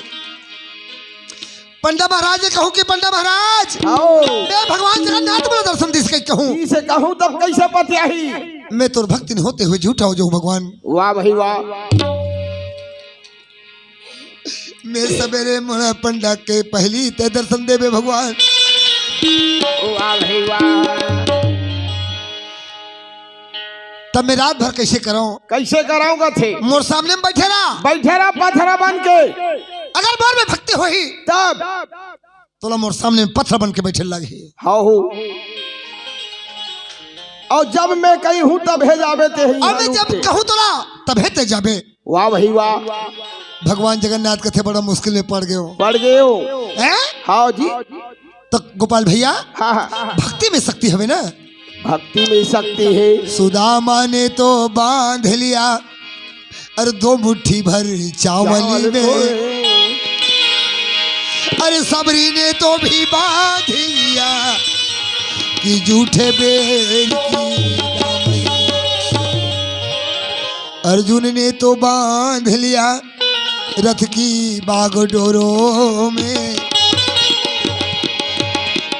पंडा महाराज ने कहूँ कि पंडा महाराज, आओ। मैं भगवान जगन्नाथ मोला दर्शन दिस के कहूँ। इसे कहूँ तब कैसे पतियाही? मैं तोर भक्तिन होते हुए झूठा हो जाऊँ भगवान। वाह भाई वाह। मैं सवेरे मोला पंडा के पहली ते दर्शन देबे भगवान। वाह भाई वाह। तब मैं रात भर कैसे कराऊं? कैसे कराऊं कथे? मोर सामने में बैठे रहा। बैठे रहा पथरा बन के। अगर मोर में भक्ति होही तब तोला मोर सामने में पथरा बन के बैठे लगे। हाँ हो। और जब मैं कही हूँ तब हे जाबे ते ही और मैं मालूम जब ते। कहूँ तोला तब हे ते जाबे। वाह भाई वाह। भगवान जगन्नाथ कथे बड़ा मुश्किल में पड़ गए हो। पड़ गए हो। हैं? हाँ जी। तो गोपाल भैया हाँ, हाँ। भक्ति में शक्ति हवे ना। भक्ति में शक्ति है। सुदामा ने तो बांध लिया और दो मुट्ठी भर चावल चावल में। को। अरे सबरी ने तो भी बांध लिया कि जूठे बेर की दामन। अर्जुन ने तो बांध लिया रथ की बागडोरों में।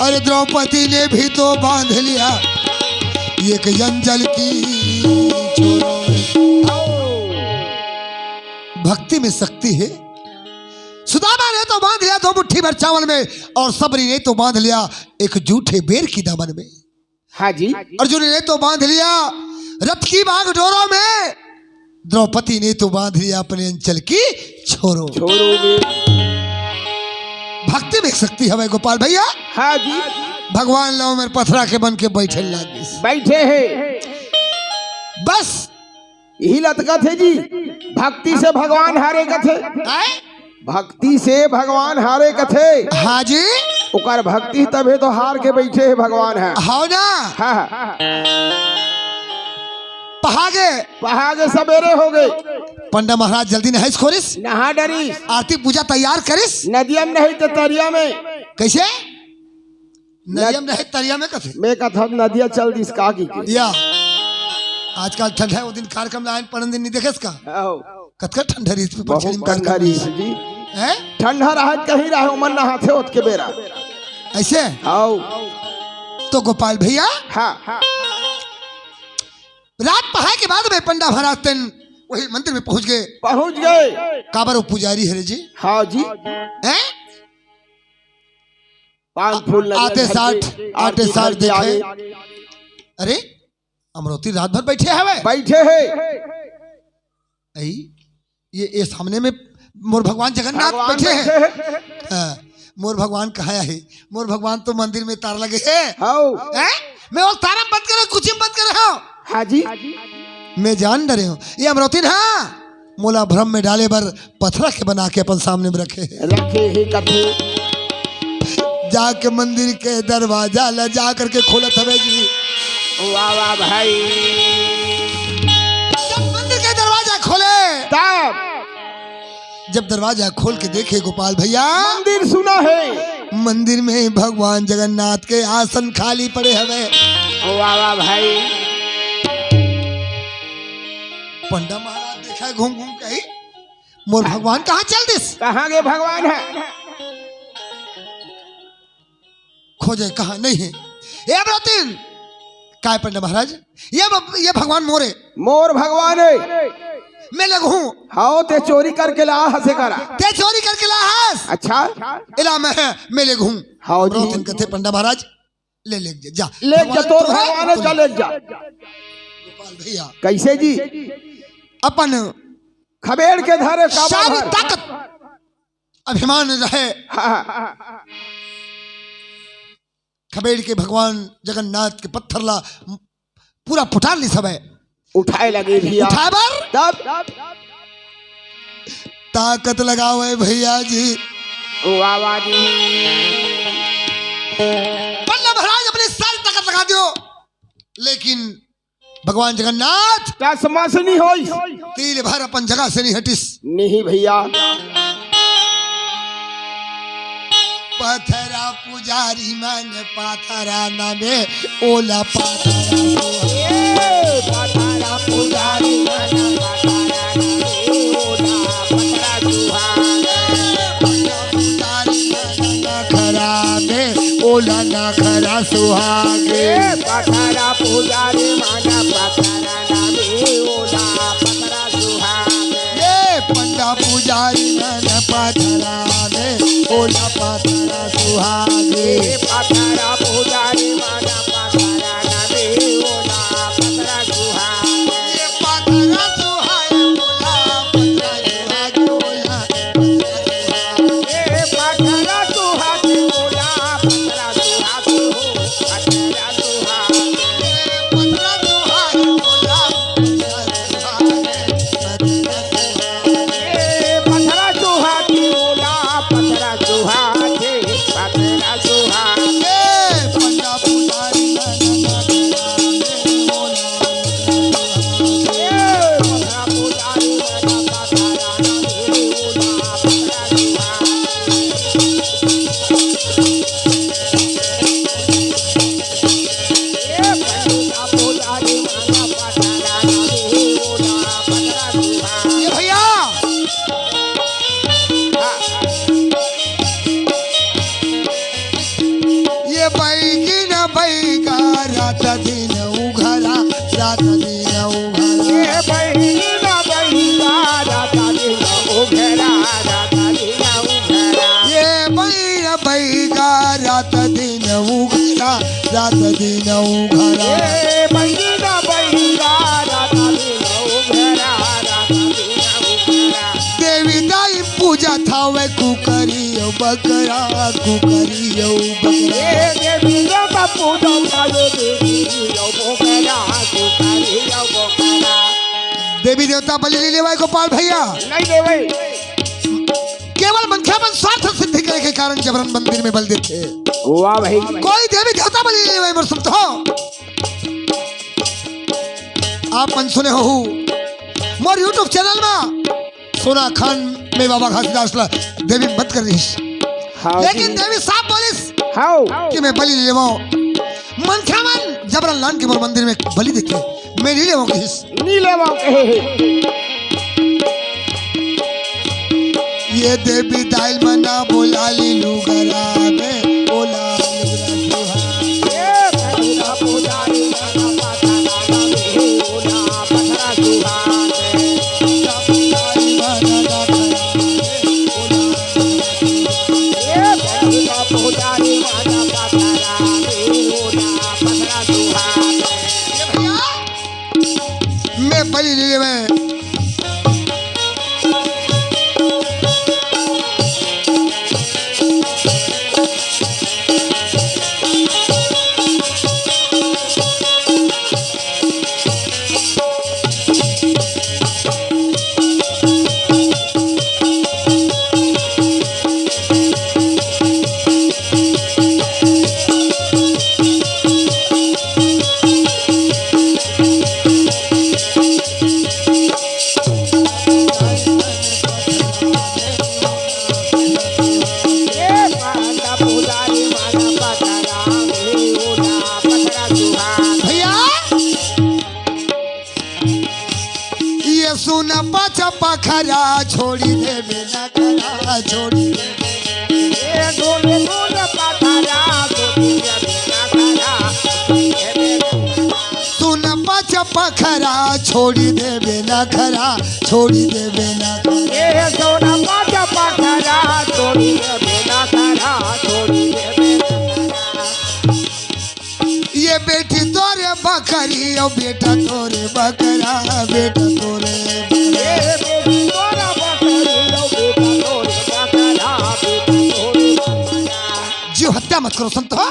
अरे द्रौपदी ने भी तो बांध लिया एक जंजल की छोरों में। भक्ति में शक्ति है। सुदामा ने तो बांध लिया दो मुट्ठी भर चावल में और सबरी ने तो बांध लिया एक जूठे बेर की दामन में। हाँ जी। अर्जुन ने तो बांध लिया रथ की बागडोरों में, द्रौपदी ने तो बांध लिया अपने अंचल की छोरों। छोरों में। भक्ति में शक्ति हवे गोपाल भैया। हाँ जी। भगवान ला ओमेर पथरा के बन के बैठे लागिस। बैठे हैं। बस। यही लतकत है जी। भक्ति से भगवान हारे कथे। आए? भक्ति से भगवान हारे कथे। हाँ जी। ओकर भक्ति तभे तो हार के बैठे है भगवान है। हाँ ना। हाँ, हाँ। पहागे। पहागे सबेरे हो गए। पंडा महाराज जल्दी नहाइस खोरिस। नहा डरिस। आरती पूजा तैयार करिस। नदिया में नहीं तो तरिया में। कैसे? नदिया में नहीं, तरिया में कथे। मैं कथा नदिया चल दिस का की के। या। आजकल ठंडा है, वो दिन कार्यक्रम लाइन पड़न दिन नहीं देखेस का? आओ। कतका ठंडा रहिस पे बहुत पछड़ी में ठंडा कार्यक्रम रहिस रहिस। जी। हैं? ठंडा रहा कहीं रहा, उमन नहाथे ओत के बेरा। ऐसे? आओ। तो गोपाल भैया? हाँ। रात पहाय के बाद में पंडा महाराज तेन वही मंदिर में पहुंच गए। पहुंच गए। काबर वो पुजारी हरे जी? हाँ जी। हैं? पान फूल लगे आते घर साठ, पे, आते आरती साठ घर पे देखे। आगे। अरे, अमरौती रात भर बैठे हवे। बैठे है। ऐ, ये, ये सामने में मोर भगवान जगन्नाथ भगवान बैठे हैं। बैठे हैं। हाँ, मोर भगवान कहाँ है? मोर भगवान तो मंदिर में तार लगे है। हाउ। हैं? मैं वो तारा बंद करे, कुछ बंद करे हो। हाँ जी। मैं जान डरे हूँ। ये अमरौती ना, मोला भ्रम में डाले बर पथरा के बना के अपन सामने में रखे हे। रखे हे कथे। जाके मंदिर के दरवाजा ला जा करके खोलत हवे जी। वाह, वाह भाई। जब मंदिर के दरवाजा खोले। तब। जब दरवाजा खोल के देखे गोपाल भैया। मंदिर सुना है। मंदिर में भगवान जगन्नाथ के आसन खाली पड़े हवे। वाह, वाह भाई। पंडा महाराज देखा घूम घूम के ही, मोर भगवान कहाँ चल दिस? कहाँ गए भगवान है? खोजे कहाँ नहीं है। ए अमरौतीन, काय पंडा महाराज, ये ब-, ये भगवान मोरे। मोर भगवान हे। मैं लेगहूं। हाव, ते चोरी करके ला हसे करा। ते चोरी करके ला हस। अच्छा। एला मैं, मैं लेगहूं। हाव जी। रोतन कथे पंडा महाराज, ले, ले जा, जा। ले जा, भगवान तोर तोरे भगवान हे, जा, ले जा। गोपाल भैया। कैसे जी? अपन खबेड़ के धरे काबा सारी भर। ताकत, अभिमान रहे। हाँ, हाँ। खबेड़ के भगवान जगन्नाथ के पत्थर ला पूरा पुटार ली सब है। उठाए लगे भैया। उठाए बर? तब? ताकत लगावे भैया जी। वाह, वाह जी। पंडा महाराज अपनी सारी ताकत लगा दियो, लेकिन भगवान जगन्नाथ टस मस नहीं होइस। तिल भर अपन जगह से नहीं हटिस। नहीं भैया। पथरा पुजारी मन पाथरा नामे ओला पाथरा सुहागे। ए, पथरा पुजारी मन पाथरा नामे ओला पथरा सुहागे। पथरा पुजारी मन नखरा में ओला नखरा सुहागे। ए, पथरा पुजारी मन पथरा नामे ओला पथरा सुहागे। ए, पंडा पुजारी मन पथरा में ओला पथरा सुहागे। ए, पथरा पुजारी मन पथरा नामे ओला पथरा सुहागे। ए, पथरा सुहागे, ओला पथरा सुहागे, ओला पथरा सुहागे। ए, पथरा सुहागे, ओला पथरा सुहागे हो, पथरा सुहागे। ए, पथरा सुहागे, ओला पथरा सुहागे, पथरा सुहागे। ए, पथरा सुहागे, ओला पथरा सुहागे, पथरा सुहागे। ए, पंडा पुजारी मन नखरा में ओला पथरा सुहागे। ए, पंडा पुजारी मन पथरा नामे ओला पथरा सुहागे। ए, पंडा पुजारी मन पथरा नामे ओला पथरा सुहागे। ये भैया, ये बैगी न बैगा, रात दिन उघरा, रात दिन उघरा। ये बैगी न बैगा, रात दिन उघरा, रात दिन उघरा। ये बैगी न बैगा, रात दिन उघरा, रात दिन उघरा। ए, बैगी न बैगा, रात दिन उघरा, रात दिन उघरा। देवी दाई पूजा थावे कुकरी अउ बकरा, कुकरी अउ बकरा। ए, देवी देवता पूजा थावे देवी अउ बोकरा, कुकरी अउ बोकरा। देवी देवता बलि नहीं लेवाय गोपाल भैया। नहीं लेवाय। केवल मनखे मन स्वार्थ सिद्धि करे के कारण जबरन मंदिर में बलि देथे। वाह भाई। कोई देवी देवता बलि नहीं लेवाय मोर संत हो। आप मन सुने हो मोर YouTube चैनल मा सोना खान में बाबा घासीदास ला देवी मत कर रहिस। हाँ लेकिन जी। देवी साफ बोलिस हाँ। कि मैं बलि नहीं लेवांव। मनखे मन जबरन लान के मोर मंदिर में बलि देथे, मैं नहीं लेवांव कहिस। नहीं लेवांव कहे हे। ये देवी दाई मन बोलाली लुगरा में, ओला लुगरा सुहागे। ए, पथरा पुजारी मन पथरा नामे ओला पथरा सुहागे। पथरा पुजारी मन नखरा में, ओला ए, पथरा पुजारी मन पथरा नामे ओला पथरा सुहागे। ये भैया, मैं बलि नहीं लेवांव। भैया, ये सुन पाछा पखरा छोड़ी देबे नखरा छोड़ी देबे। ए ढोल ढोल पखरा छोड़ी देबे नखरा छोड़ी देबे। पखरा छोड़ी देबे नखरा, छोड़ी देबे नखरा। ए सोना पाँच पखरा छोड़ी देबे नखरा, छोड़ी देबे नखरा। ये बेटी तोरे बकरी, ओ बेटा तोरे बकरा, बेटा तोरे बकरा। ए बेटी तोरा बकरी, ओ बेटा तोरे बकरा, बेटा तोरे बकरा। जीव हत्या मत करो संत हो।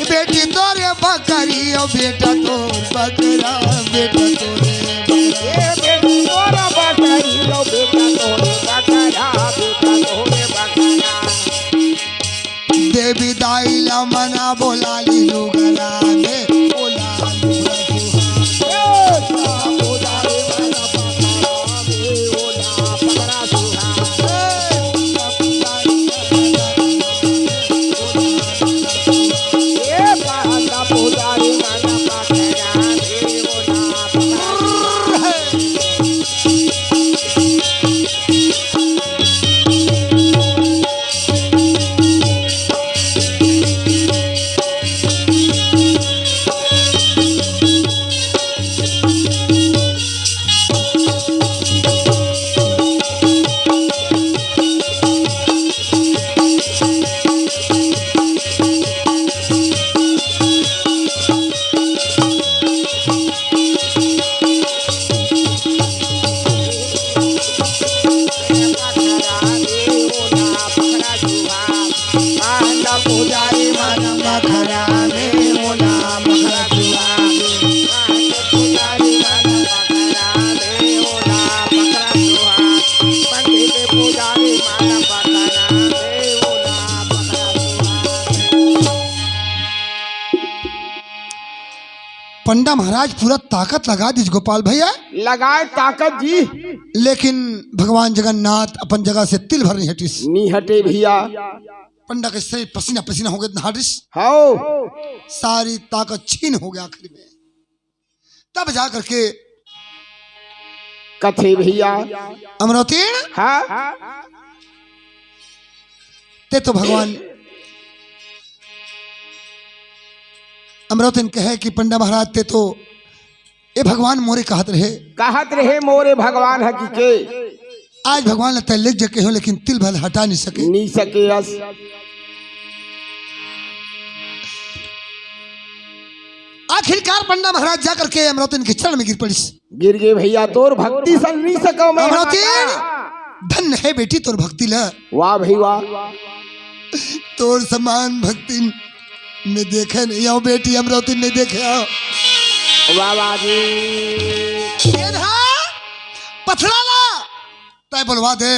बेटी तोरे बकरी, ओ बेटा तोर बकरा, बेटा तोरे बकरा। ए बेटी तोरा बकरी, ओ बेटा तोरे बकरा, बेटा तोरे बकरा। देवी दाई ला मना बोला ली लुगरा में, बोला लुगरा सुहा। ए, बोला ली मना बकरा में, बोला बकरा सुहा। ए, पंडा महाराज पूरा ताकत लगा दिस गोपाल भैया। लगाए ताकत जी। लेकिन भगवान जगन्नाथ अपन जगह से तिल भर नहीं हटिस। नहीं हटे भैया। पंडा के शरीर पसीना पसीना हो गए, हटिस। हाओ। सारी ताकत छीन हो गया आखिर में। तब जा करके कथे भैया। अमरौतीण। हाँ। ते तो भगवान अमरौतीण कहे कि पंडा महाराज ते तो ए भगवान मोरे कहत रहे। कहत रहे मोरे भगवान ह कि के। आज भगवान ला तैं ले जके हो, लेकिन तिल भर हटा नहीं सके। नहीं सके अस। आखिरकार पंडा महाराज जा करके अमरौतीण के चरण में गिर पड़िस। गिर गए भैया, तोर भक्ति सन नहीं सको मैं अमरौतीण। धन्य है बेटी तोर भक्ति ला। वाह भाई वाह। तोर समान भक्ति में देखे नहीं आओ बेटी, अमरौतीण नहीं देखे आओ। वाह वाह जी। ये धा पथरा ला तय बोलवा दे।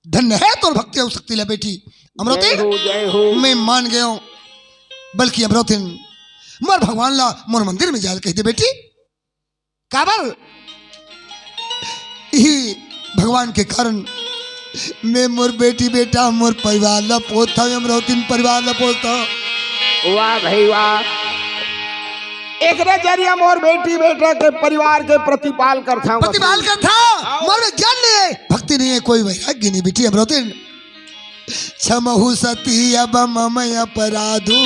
धन्य है तोर भक्ति अउ शक्ति ला बेटी। अमरौतीण, जय हो, जय हो। मैं मान गयो। बल्कि अमरौतीण, मोर भगवान ला मोर मंदिर में जाल कह दे बेटी। काबर? इही भगवान के कारण मैं मोर बेटी बेटा, मोर परिवार ला पोसत हूँ, अमरौतीण परिवार ला पोसत हूँ। वाह भाई वाह। एकरे जरिया मोर बेटी बेटा के परिवार के प्रतिपाल करथंव। प्रतिपाल करथंव। मोर में ज्ञान नहीं है, भक्ति नहीं है, कोई वैराग्य नहीं बेटी अमरौतीण। क्षमहु सती अब मम अपराधु,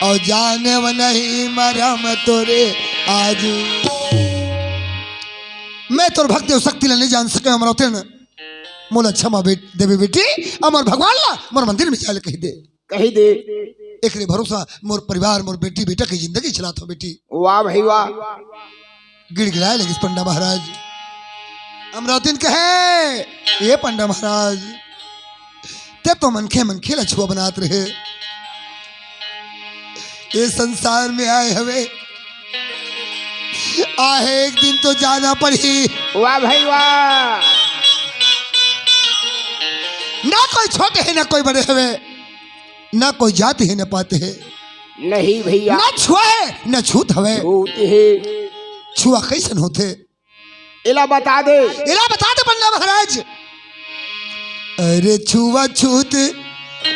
अउ जानेव नहीं मरम तोरे आजु। मैं तोर भक्ति अउ शक्ति ला नहीं जान सके अमरौतीण। मोला क्षमा बे-, देबे बेटी, अउ मोर भगवान ला मोर मंदिर में जाल कह दे। कह दे। एकरे भरोसा मोर परिवार, मोर बेटी बेटा के जिंदगी चलात हूँ बेटी। वाह भाई वाह। गिड़गिड़ाए लगिस पंडा महाराज। अमरौतीण कहे, ये पंडा महाराज, ते तो मनखे मनखे ला छुआ बनात रहे, ये संसार में आए हवे, आहे एक दिन तो जाना पड़ही। वाह भाई वाह। ना कोई छोटे है ना कोई बड़े हवे, ना कोई जात है ना पात है। नहीं भैया। ना छुआ है ना छूत हवे। छूत है। छुआ कैसन होथे? एला बता दे। एला बता दे पंडा महाराज। अरे छुआ छूत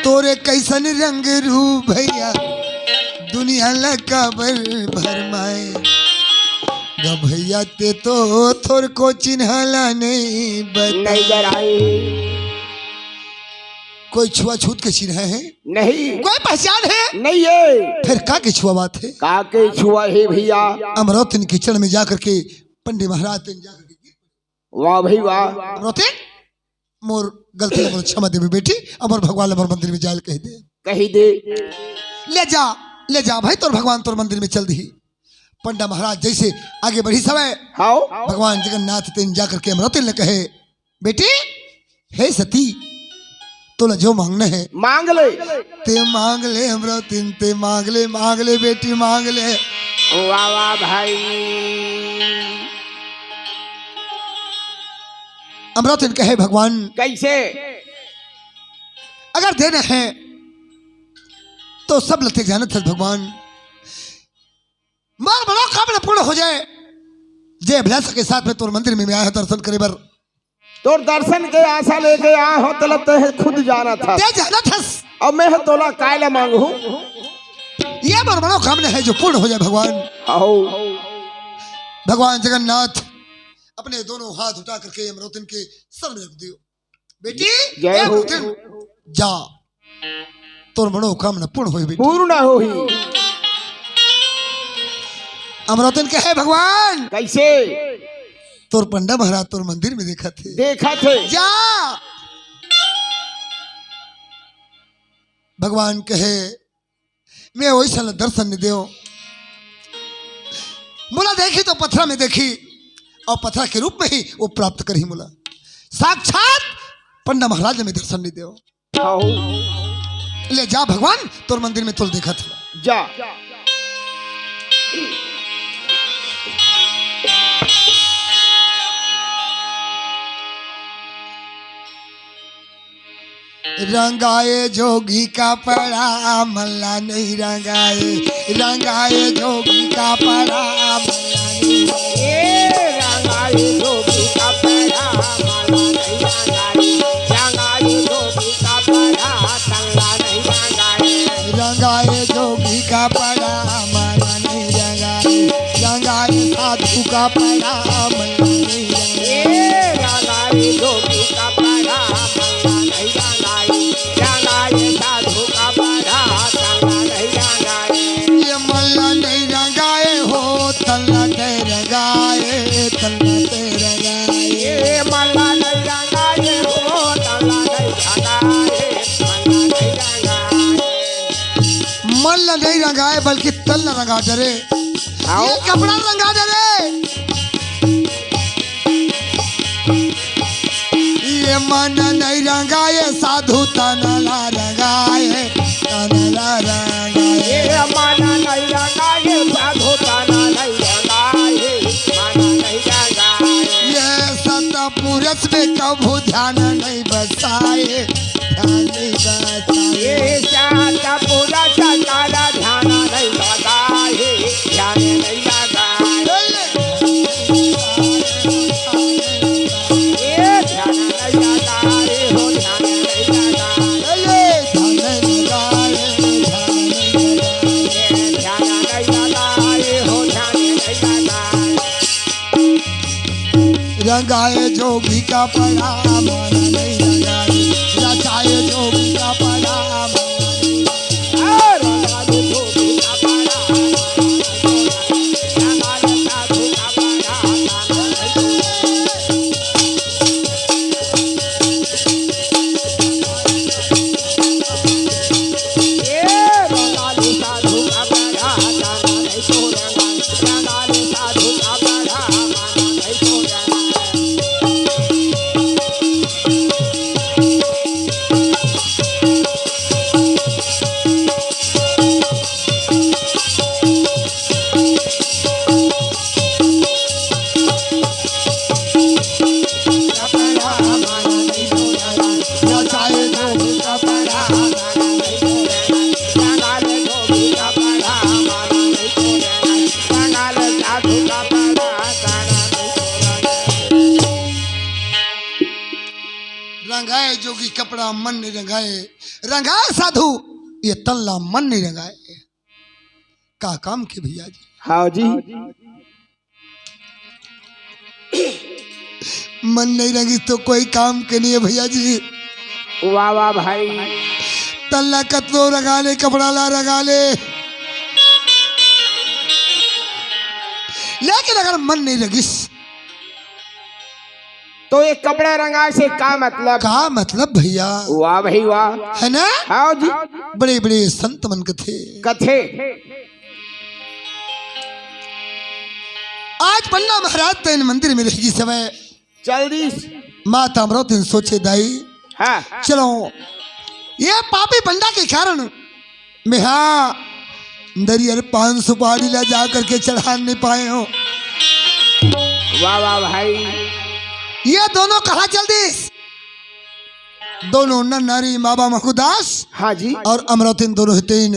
तोरे कैसन रंग रूप भैया, दुनिया ला काबर भरमाए। ग भैया ते तो थोरको चिन्हाला नहीं बताए। नहीं डराए। कोई छुआछूत के चिन्ह हे? नहीं। कोई पहचान हे? नहीं हे। फिर का के छुआ बात हे? का के छुआ हे भैया? अमरौतिन के चरण में जाकर के पंडित महाराज तेन जाकर के वाह भाई वाह। अमरौतिन, मोर गलती ला मोर क्षमा देबे बेटी, अमर भगवान ला मोर मंदिर में जाए ल कहि दे। कहि दे। ले जा, ले जा भाई, तोर भगवान तोर मंदिर में चल दिही। पंडा महाराज जैसे आगे बढ़िस हवय, हाव। भगवान जगन्नाथ तेन जाकर के अमरौतिन ल कहे, बेटी, हे सती, तोला जो मांगना हे, मांग ले। ते मांग ले अमरौतिन, ते मांग ले, मांग ले बेटी, मांग ले। वाह वाह भाई। अमरौतिन कहे, भगवान, कैसे? अगर देना हे तो सब ल ते जानत हस भगवान, मोर मनोकामना पूर्ण हो जाए। जे अभिलाषा के साथ में तोर मंदिर में मैं आया हंव दर्शन करे बर। तोर दर्शन के आशा लेके आया हंव, तेला ते खुद जानत हस। ते जानत हस। अब मैं ह तोला काय ला मांगहूं? ये मोर मनोकामना हे जो पूर्ण हो जाए भगवान। आओ। भगवान जगन्नाथ अपने दोनों हाथ उठा करके अमरौतिन के सर में रख दियो। बेटी, जय ए हो। अमरौतिन, जा, तोर मनोकामना पूर्ण होही बेटी। पूर्ण होही। अमरौतिन कहे, भगवान, कैसे? तोर पंडा महाराज तोर मंदिर में देखत हे। देखत हे। जा। भगवान कहे, मैं वैसा ला दर्शन नइ देवंव। मोला देखही तो पथरा में देखही, अउ पथरा के रूप में ही वो प्राप्त करही मोला। साक्षात पंडा महाराज ला मैं दर्शन नइ देवंव। हाव। ले जा भगवान, तोर मंदिर में तोला देखत हंव। जा। रंगाए जोगी कपड़ा मन ला नहीं रंगाए, रंगाए जोगी कपड़ा मन ला नहीं रंगाए। ए, रंगाए जोगी कपड़ा मन ला नहीं रंगाए, रंगाए जोगी कपड़ा तन ला नहीं रंगाए। रंगाए जोगी कपड़ा मन ला नहीं रंगाए, रंगाए साधु कपड़ा मन ला नहीं रंगाए। ए, रंगाए जोगी कपड़ा मन ला नहीं रंगाए, रंगाए साधु कपड़ा तन ला नहीं रंगाए। ये मन ला नहीं रंगाए हो, तन ला ते रंगाए, तन ला ते रंगाए। ये मन ला नहीं रंगाए हो, तन ला नहीं रंगाए, मन ला नहीं रंगाए। मन ला नहीं रंगाए, बल्कि तन ला रंगा डरे। आओ। ये कपड़ा रंगा डरे। ये मन नहीं रंगाए साधु तन ला रंगाए, तन ला रंगाए। ये मन नहीं रंगाए साधु तन नहीं रंगाए, मन नहीं रंगाए। ये सतपुरुष में कभू ध्यान नहीं बसाए, ध्यान नहीं बसाए। ये सतपुरुष तारा ध्यान नहीं बसाए, ध्यान नहीं बसाए। रंगाए जोगी कपड़ा मन नहीं रंगाए, रचाए जोगी कपड़ा मन नहीं। रंगाए जोगी कपड़ा मन नहीं रंगाए, रंगाए साधु ये तन ला मन नहीं रंगाए। का काम के भैया जी? हाँ जी। मन नहीं रंगी तो कोई काम के नहीं है भैया जी। वाह वाह भाई। तल्ला कतनो रंगा ले, कपड़ा ला रंगा ले, लेकिन अगर मन नहीं रंगिस तो ये कपड़ा रंगा से का मतलब? का मतलब भैया? वाह भाई वाह। है ना? हाँ जी। बड़े बड़े संत मन कथे। कथे। आज पन्ना महाराज तैन मंदिर में रह गिस हवय। चल दिस। माता अमरौतिन सोचे दाई, हाँ। चलो, ये पापी पंडा के कारण मैं हा नरियर पान सुपारी ला जा करके चढ़ा नहीं पाए हों। वाह वाह भाई। ये दोनों कहाँ चल दिस? दोनों नर नारी बाबा महंगूदास, हाँ जी। और अमरौतिन दोनों ही तीन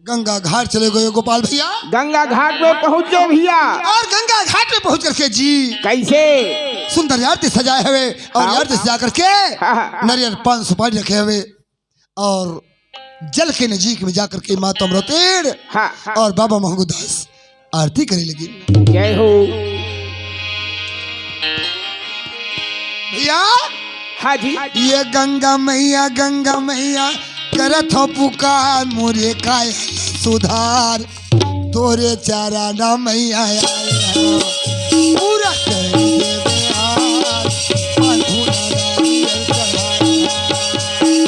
गंगा घाट चले गए गोपाल भैया। गंगा घाट में पहुंच गए भैया। और गंगा घाट में पहुंच करके जी कैसे? सुंदर आरती सजाए हवे और हाँ। आरती सजा करके हाँ, हाँ। नरियर पान सुपारी रखे हवे और जल के नजीक में जा करके माता अमरौतिन हाँ, हाँ। और बाबा महंगूदास आरती करे लगे। जय हो। भैया, हाँ जी। ये गंगा मैया, गंगा मैया, करत हो पुकार, मोरे काया सुधार। तोरे चरना मैया आए हो, पूरा कर देबे आज।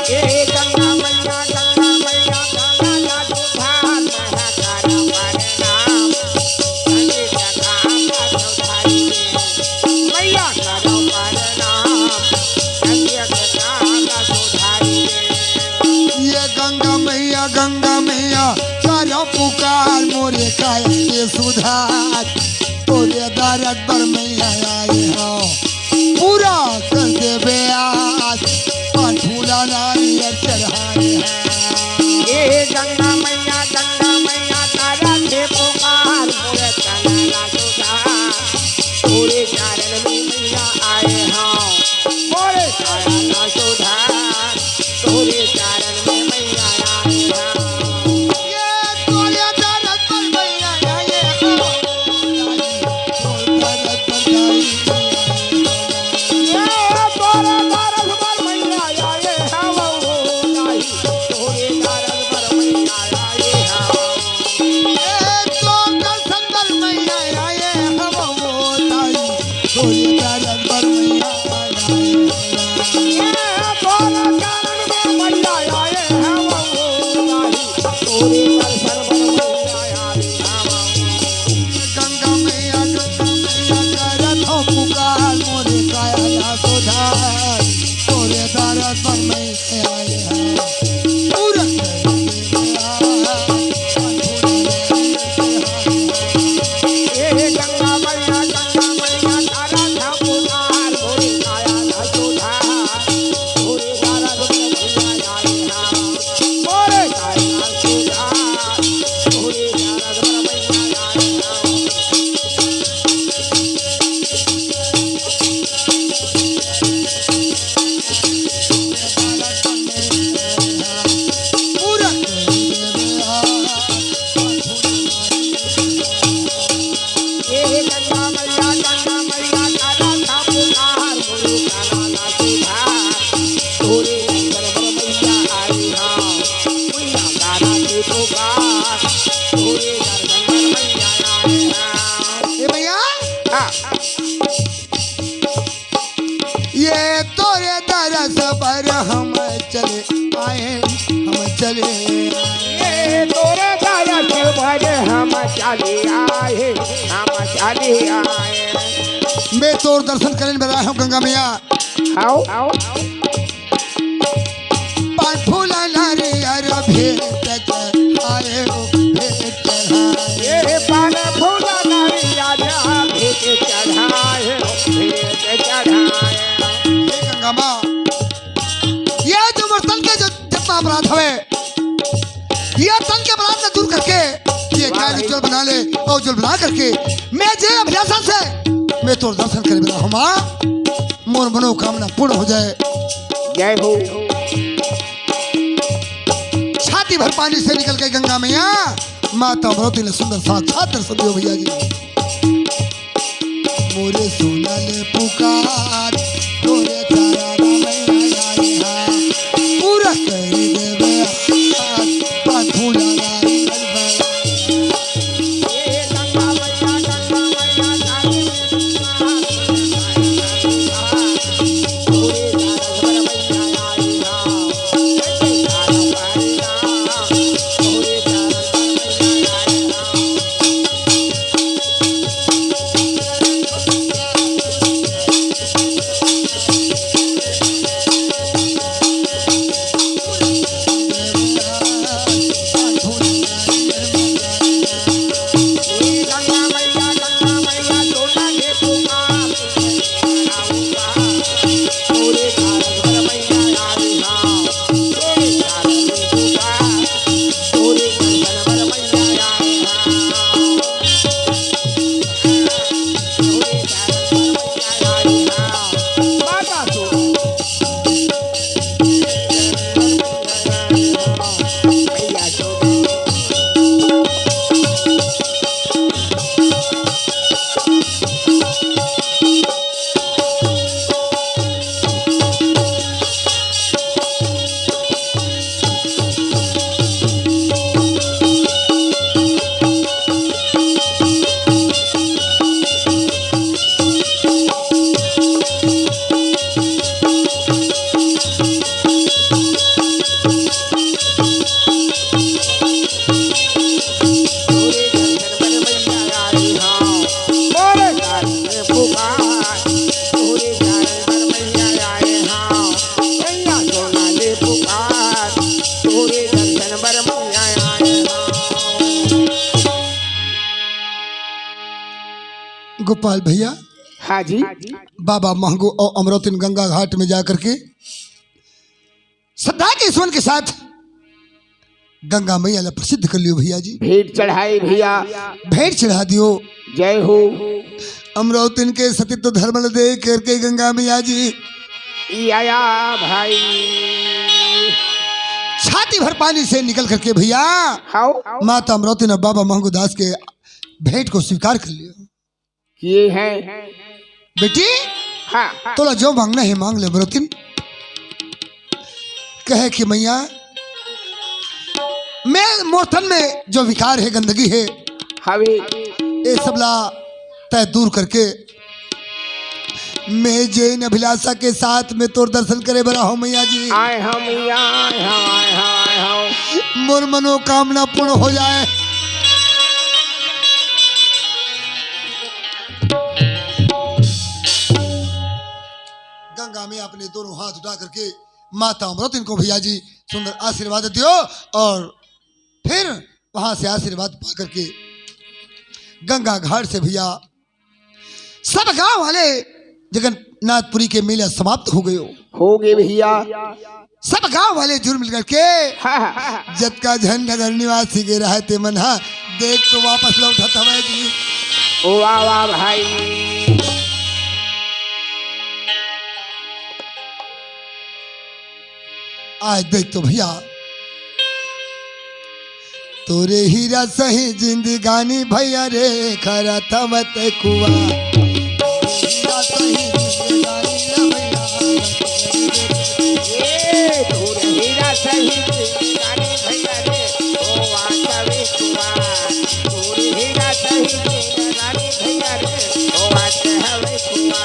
ए गंगा मैया, गंगा मैया, गंगा ला सुधार, महाकाल प्रणाम। मैया करो प्रणाम, ये गंगा मैया, गंगा मैया, करो पुकार, मोरे काया के सुधार। तोरे दरद पर मैया आए हो, पूरा कर देबे आज। पान फूला नारियल चढ़ाए हैं। ए गंगा मैया, गंगा मैया, तारा के पुकार, मोरे चरना सुधार। तोरे चरण में मैया आए हैं, मोरे चरना सुधार। तोरे चरण में मैया आए हैं। ये तोरे दरद पर मैया आए हैं। गंगा मैया, गंगा मैया, करत हो पुकार, मोरे काया ला सुधार, तोरे दरद पर मैया आए हैं। पूरा ए गंगा मैया, गंगा मैया, तारा था पुकार, मोरे काया ला सुधार, मोरे काया ला सुधार। ए भैया, हाँ। ये तोरे दरस पर हम चले आए, हम चले। ये तोरे दरस पर हम चले आए, हम चले आए। मैं तोर दर्शन करे बर आए हों गंगा मैया। आओ। पान फूला नारियर भेंट चढ़ाए हो, भेंट चढ़ाए। ये पान फूला नारियर भेंट चढ़ाए हो, भेंट चढ़ाए। हे गंगा माँ, ये जो मोर तन के जो जितना अपराध हवे, ये तन के अपराध से दूर करके ये वाह काली भाई। ज्वल बना ले और ज्वल बना करके मैं जे अभिलाषा से मैं तोर दर्शन करे बर आए हों माँ, मोर मनोकामना पूर्ण हो जाए। जय हो। छाती भर पानी से निकल के गंगा मैया माता अमरौतिन ला सुंदर साक्षात दर्शन दियो भैया जी। मोरे सुन ले पुकार, तोरे चरना मैया आए हैं। गोपाल भैया, हाँ जी। बाबा महंगू और अमरौतिन गंगा घाट में जाकर के श्रद्धा के सुमन के साथ गंगा मैया ला प्रसिद्ध कर लियो भैया जी। भेंट चढ़ाए भैया। भेंट चढ़ा दियो। जय हो। अमरौतिन के सतीत्व धर्म ला देख करके गंगा मैया जी या, या भाई। छाती भर पानी से निकल करके भैया, हाँ। माता अमरौतिन और बाबा महंगू दास के भेंट को स्वीकार कर लियो। किए हैं। बेटी, हाँ। तोला जो मांगना हे मांग ले अमरौतिन। कहे कि मैया, मैं मोर तन में जो विकार हे, गंदगी हे, हवे। ये सबला तय दूर करके मैं जैन अभिलाषा के साथ में तोर दर्शन करे बर आहों मैया जी। आए हो मैया, आए हो, आए हो, आए हो। मोर मनोकामना पूर्ण हो जाए। गंगा में अपने दोनों हाथ उठा करके माता अमरौतिन को भैया जी सुंदर आशीर्वाद दियो और फिर वहां से आशीर्वाद पा करके गंगा घाट से भैया सब गांव वाले जगन्नाथपुरी के मेला समाप्त हो गयो। हो गए भैया। सब गांव वाले जुड़ मिल करके हाँ, हाँ, हाँ। जतका झन नगर निवासी के रहे ते मन हा देख तो वापस लौटत हवय जी। वाह, वाह भाई। आज देख तो भैया, तोरे हीरा सही जिंदगानी भैया रे, खरा थवत कुआ। हीरा सही जिंदगानी रे भैया। ए, तोरे हीरा सही जिंदगानी भैया रे, ओ वास्तविक कुआ। तोरे हीरा सही जिंदगानी भैया रे, ओ वास्तविक कुआ।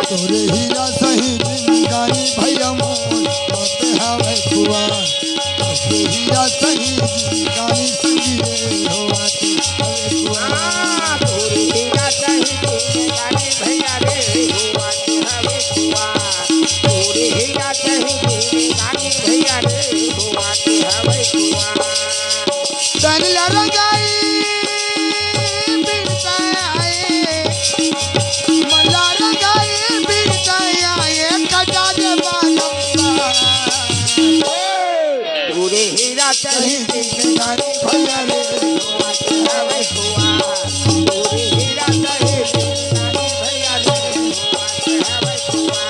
तोरे हीरा सही जिंदगानी भैया मोर, बात हवे कुआ। तोरे हीरा सही जिंदगानी संगी रे, हो बात हवे कुआ। हाँ, तोरे हीरा सही जिंदगानी भैया रे, हो बात हवे कुआ। तोरे हीरा सही जिंदगानी भैया रे, हो बात हवे कुआ। तन ला रंगाई बिरता आए, मन ला रंगाई बिरता आए, कटा दे बालम। तोरे हीरा सही जिंदगानी भैया रे, हवे हुआ। तोरे हीरा सही जिंदगानी भैया रे, हवे हुआ।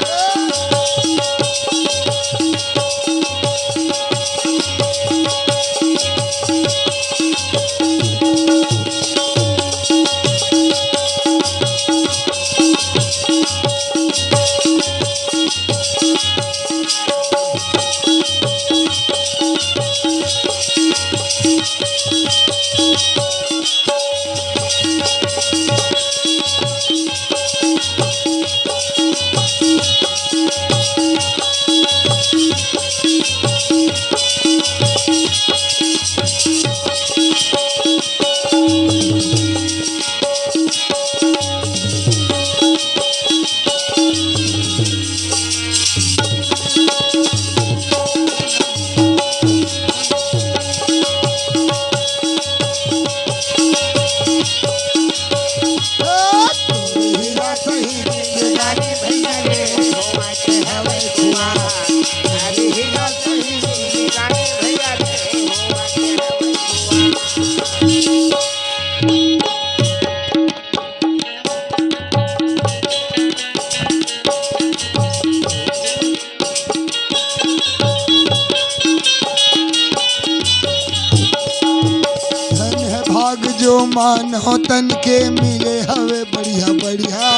धन है भाग जो मानव तन के मिले हवे बढ़िया बढ़िया।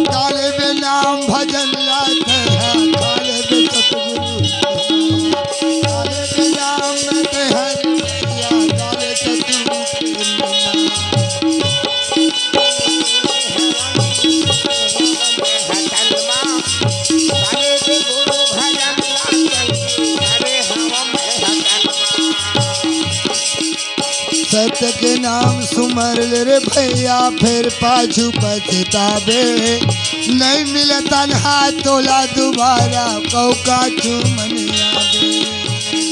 काले में नाम भजन लाते हैं, काले में सतगुरु। काले में नाम लेते हैं भैया, काले सतगुरु के नाम। सत्य के नाम सुमर ले रे भैया, फिर पाछू पछताबे। नहीं मिलतन हाथ तोला दोबारा, कौका चुमन आवे।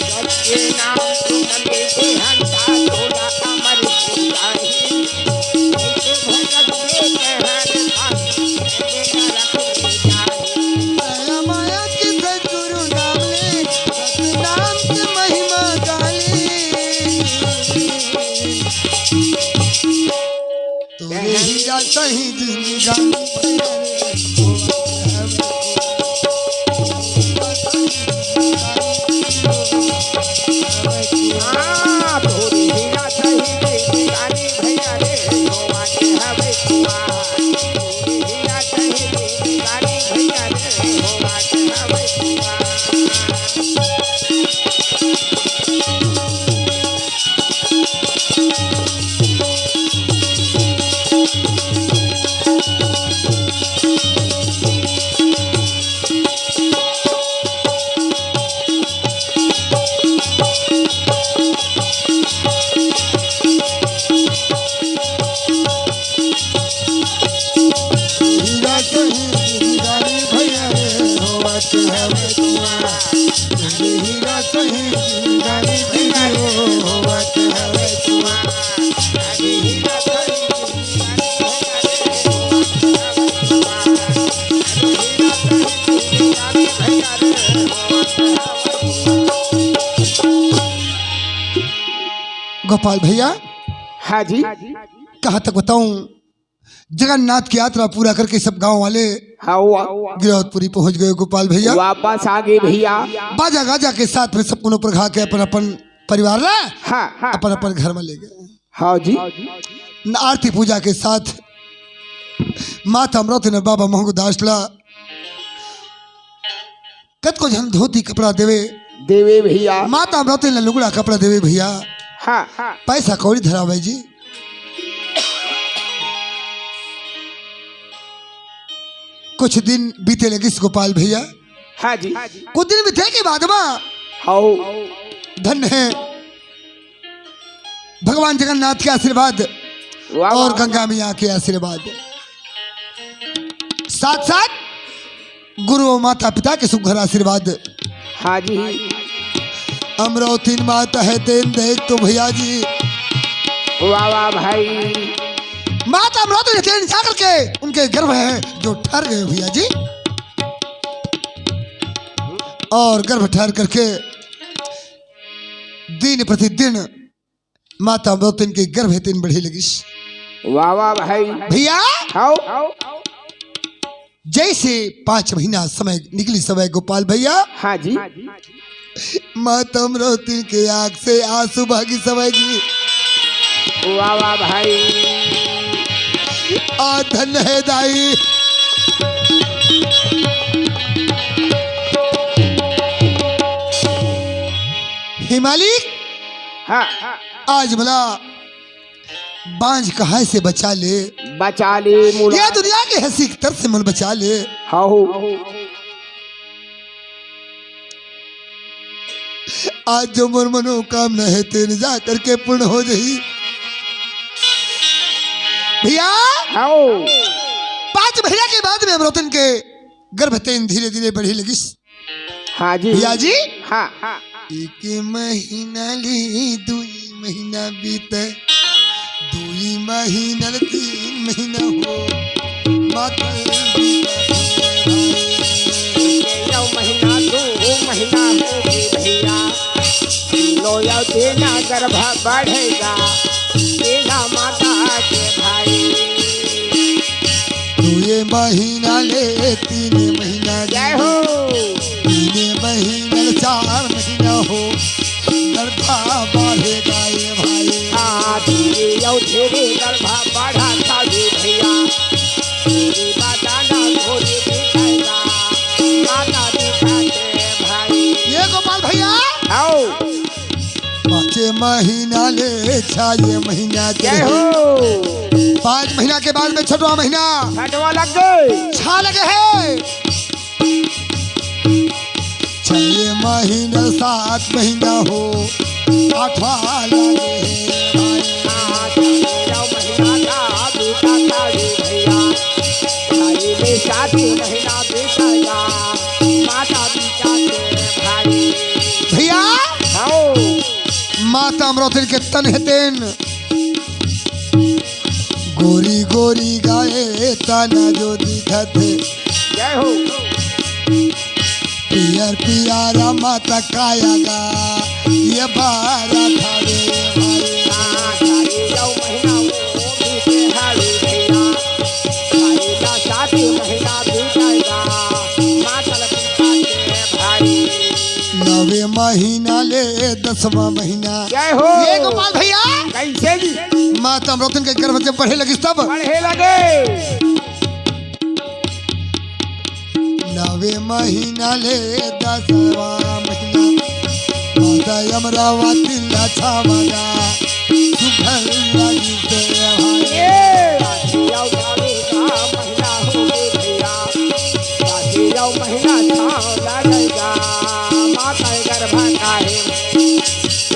सत्य नाम सुमर ले हंता तोला अमर हो जाही। ऐसे भगत के सही जिंदगानी भैया रे। हाँ, तोरी हीरा सही जिंदगानी भैया रे, होवा के हवे कुआं। तोरी हीरा सही जिंदगानी भैया रे, होवा के हवे कुआं। हीरा सही हीरा रे भैया रे, होवत हवे कुआं। हीरा सही हीरा रे भैया रे, होवत हवे कुआं। गोपाल भैया, हाँ जी। कहाँ तक बताऊं, जगन्नाथ की यात्रा पूरा करके सब गांव वाले हाँ, वाह। गिरौदपुरी पहुंच गए गोपाल भैया। वापस आ गए भैया। बाजा गाजा के साथ में सब कोनो प्रखा के अपन अपन परिवार ला हाँ, हाँ। अपन अपन घर में ले गए। हाँ जी। न आरती पूजा के साथ माता अमरौती न बाबा महंगू दास ला कतको झन धोती कपड़ा देवे। देवे भैया। माता अमरौती ला लुगड़ा कपड़ा देवे भैया। हाँ, हाँ। पैसा कौड़ी धरावे जी। कुछ दिन बीते लगिस गोपाल भैया। हाँ जी। कुछ दिन बीते के बाद मा हाओ। धन्य है भगवान जगन्नाथ के आशीर्वाद वाह, और वाह। गंगा मैया के आशीर्वाद, साथ साथ गुरु और माता पिता के सुघर आशीर्वाद। हाँ जी। अमरौतीन माता है तेन देख तो भैया जी। वाह, वाह भाई। माता अमरौतीन तेन जा करके उनके गर्भ है जो ठहर गए भैया जी। और गर्भ ठहर करके दिन प्रतिदिन माता अमरौतीन के गर्भ है तेन बढ़े लगिस। वाह, वाह भाई। भैया, हाओ। जैसे पाँच महीना समय निकली समय गोपाल भैया, हाँ जी। माता अमरौतीन के आँख से आंसू बहगी समय जी। वाह, वाह भाई। आ धन है दाई। हे मालिक, हाँ। आज भला बांझ कहाय से बचा ले। बचा ले मोला। ये दुनिया के हंसी के तर से मन बचा ले। हाओ। आज जो मोर मनोकामना है तेन जा करके पूर्ण हो जाही। भैया, हाओ। पाँच महीना के बाद में अमरौतीन के गर्भ तेन धीरे धीरे बढ़े लगिस। हाँ जी। भैया जी। हाँ, हाँ। एक महीना ले दुई महीना बीते, दुई महीना ले तीन महीना हो, माता बीते। एक महीना, दो महीना हो गए भैया, लो या देना गर्भ बढ़ेगा, तेरा माता के भाई। दुए महीना ले तीन महीना जय हो। तीन महीना ले चार महीना हो, गर्भा बढ़ेगा ये भाई। हाँ, धीरे यो धीरे गर्भा बढ़ा था जी भैया। तेरी बादाना घोड़ी दिखाएगा, माता पिता के भाई। ये गोपाल भैया। आओ। पाँचे महीना ले छाये महीना जय हो। पाँच महीना के बाद में छठवां महीना छठवां लग गए। छा लगे है। छह महीना सात महीना हो आठवां लगे है भाई। हाँ, तेरह महीना का बीता था रे भैया। भाई में सात महीना बीतेगा। माता पिता के भाई। भैया। आओ। माता अमरौतीन के तन है तेन। गोरी गोरी गाय तन जो दिखत। जय हो। पियर पियर माता काया गा, ये बारा थारे भाई। हाँ, थारे जाओ महीना वो भी त्योहारी भैया। वे महीना ले दसवां महीना। जय हो। ये गोपाल भैया। कैसे जी? माता अमरौतिन के गर्भ जब बढ़े लगिस तब। बढ़े लगे। नवे महीना ले दसवां महीना, माता अमरावती ला छावला, सुघर लगिस भाई। ये राखी अउ नवे का महीना हो गे भैया, राखी अउ महीना छावला गइगा, माता गर्भ काहे।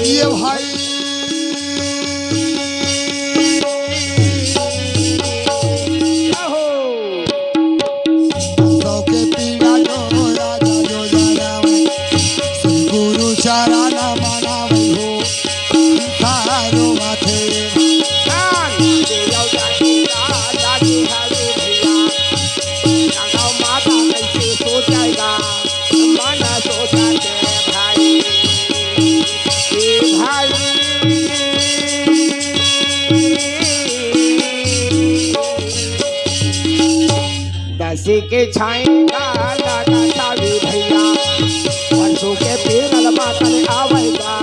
ये भाई। आहो। सौ के पीड़ा जो राजा जो जानावे, सतगुरु चरण मनावे हो, तारो माथे। कान के लौटा के राजा के हरे भैया, गाँव माता कैसे सोचेगा, मन सोचा के भाई। ए भाई। दस के छाई डाला डाला भी भैया, परसों के पीरल मातल आवेगा।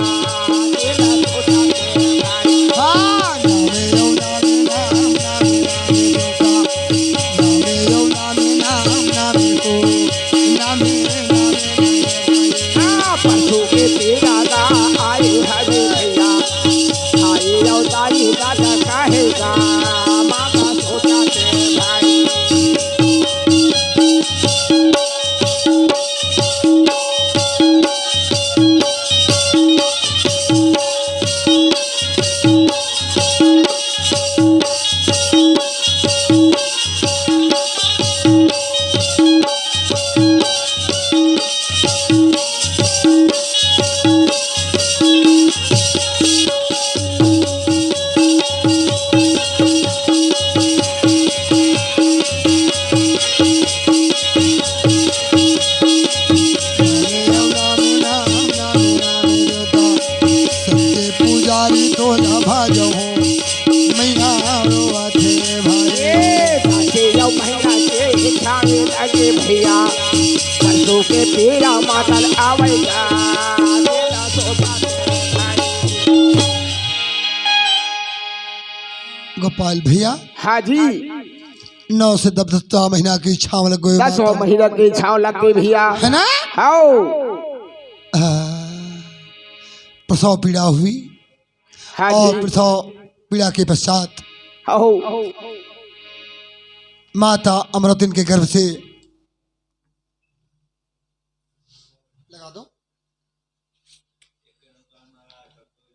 तेरा सोचा के भाई। हाँ, नामे यो नामे नाम, नामे नामे देवता। नामे यो नामे नाम, नामे को, नामे नामे। हाँ, परसों के पीरल आए हरे भैया। आई अवतारी दादा कहेगा, माता सोचा के भाई। सबके पुजारी तोला भजहूँ, महीना रोवत हे भाई। ए, साथे यौ महीना के छावे लगे भैया, परसों के पीरा मातल आवेगा। गोपाल भैया, हाँ जी। नौ से दब दसवा महीना की छाँव लग गई दसवाँ माता। महीना की छाँव लग गई भैया। है ना? हाओ। आ, प्रसव पीड़ा हुई। हाँ और जी। प्रसव पीड़ा के पश्चात हाओ। माता अमरौतिन के गर्भ से लगा दो।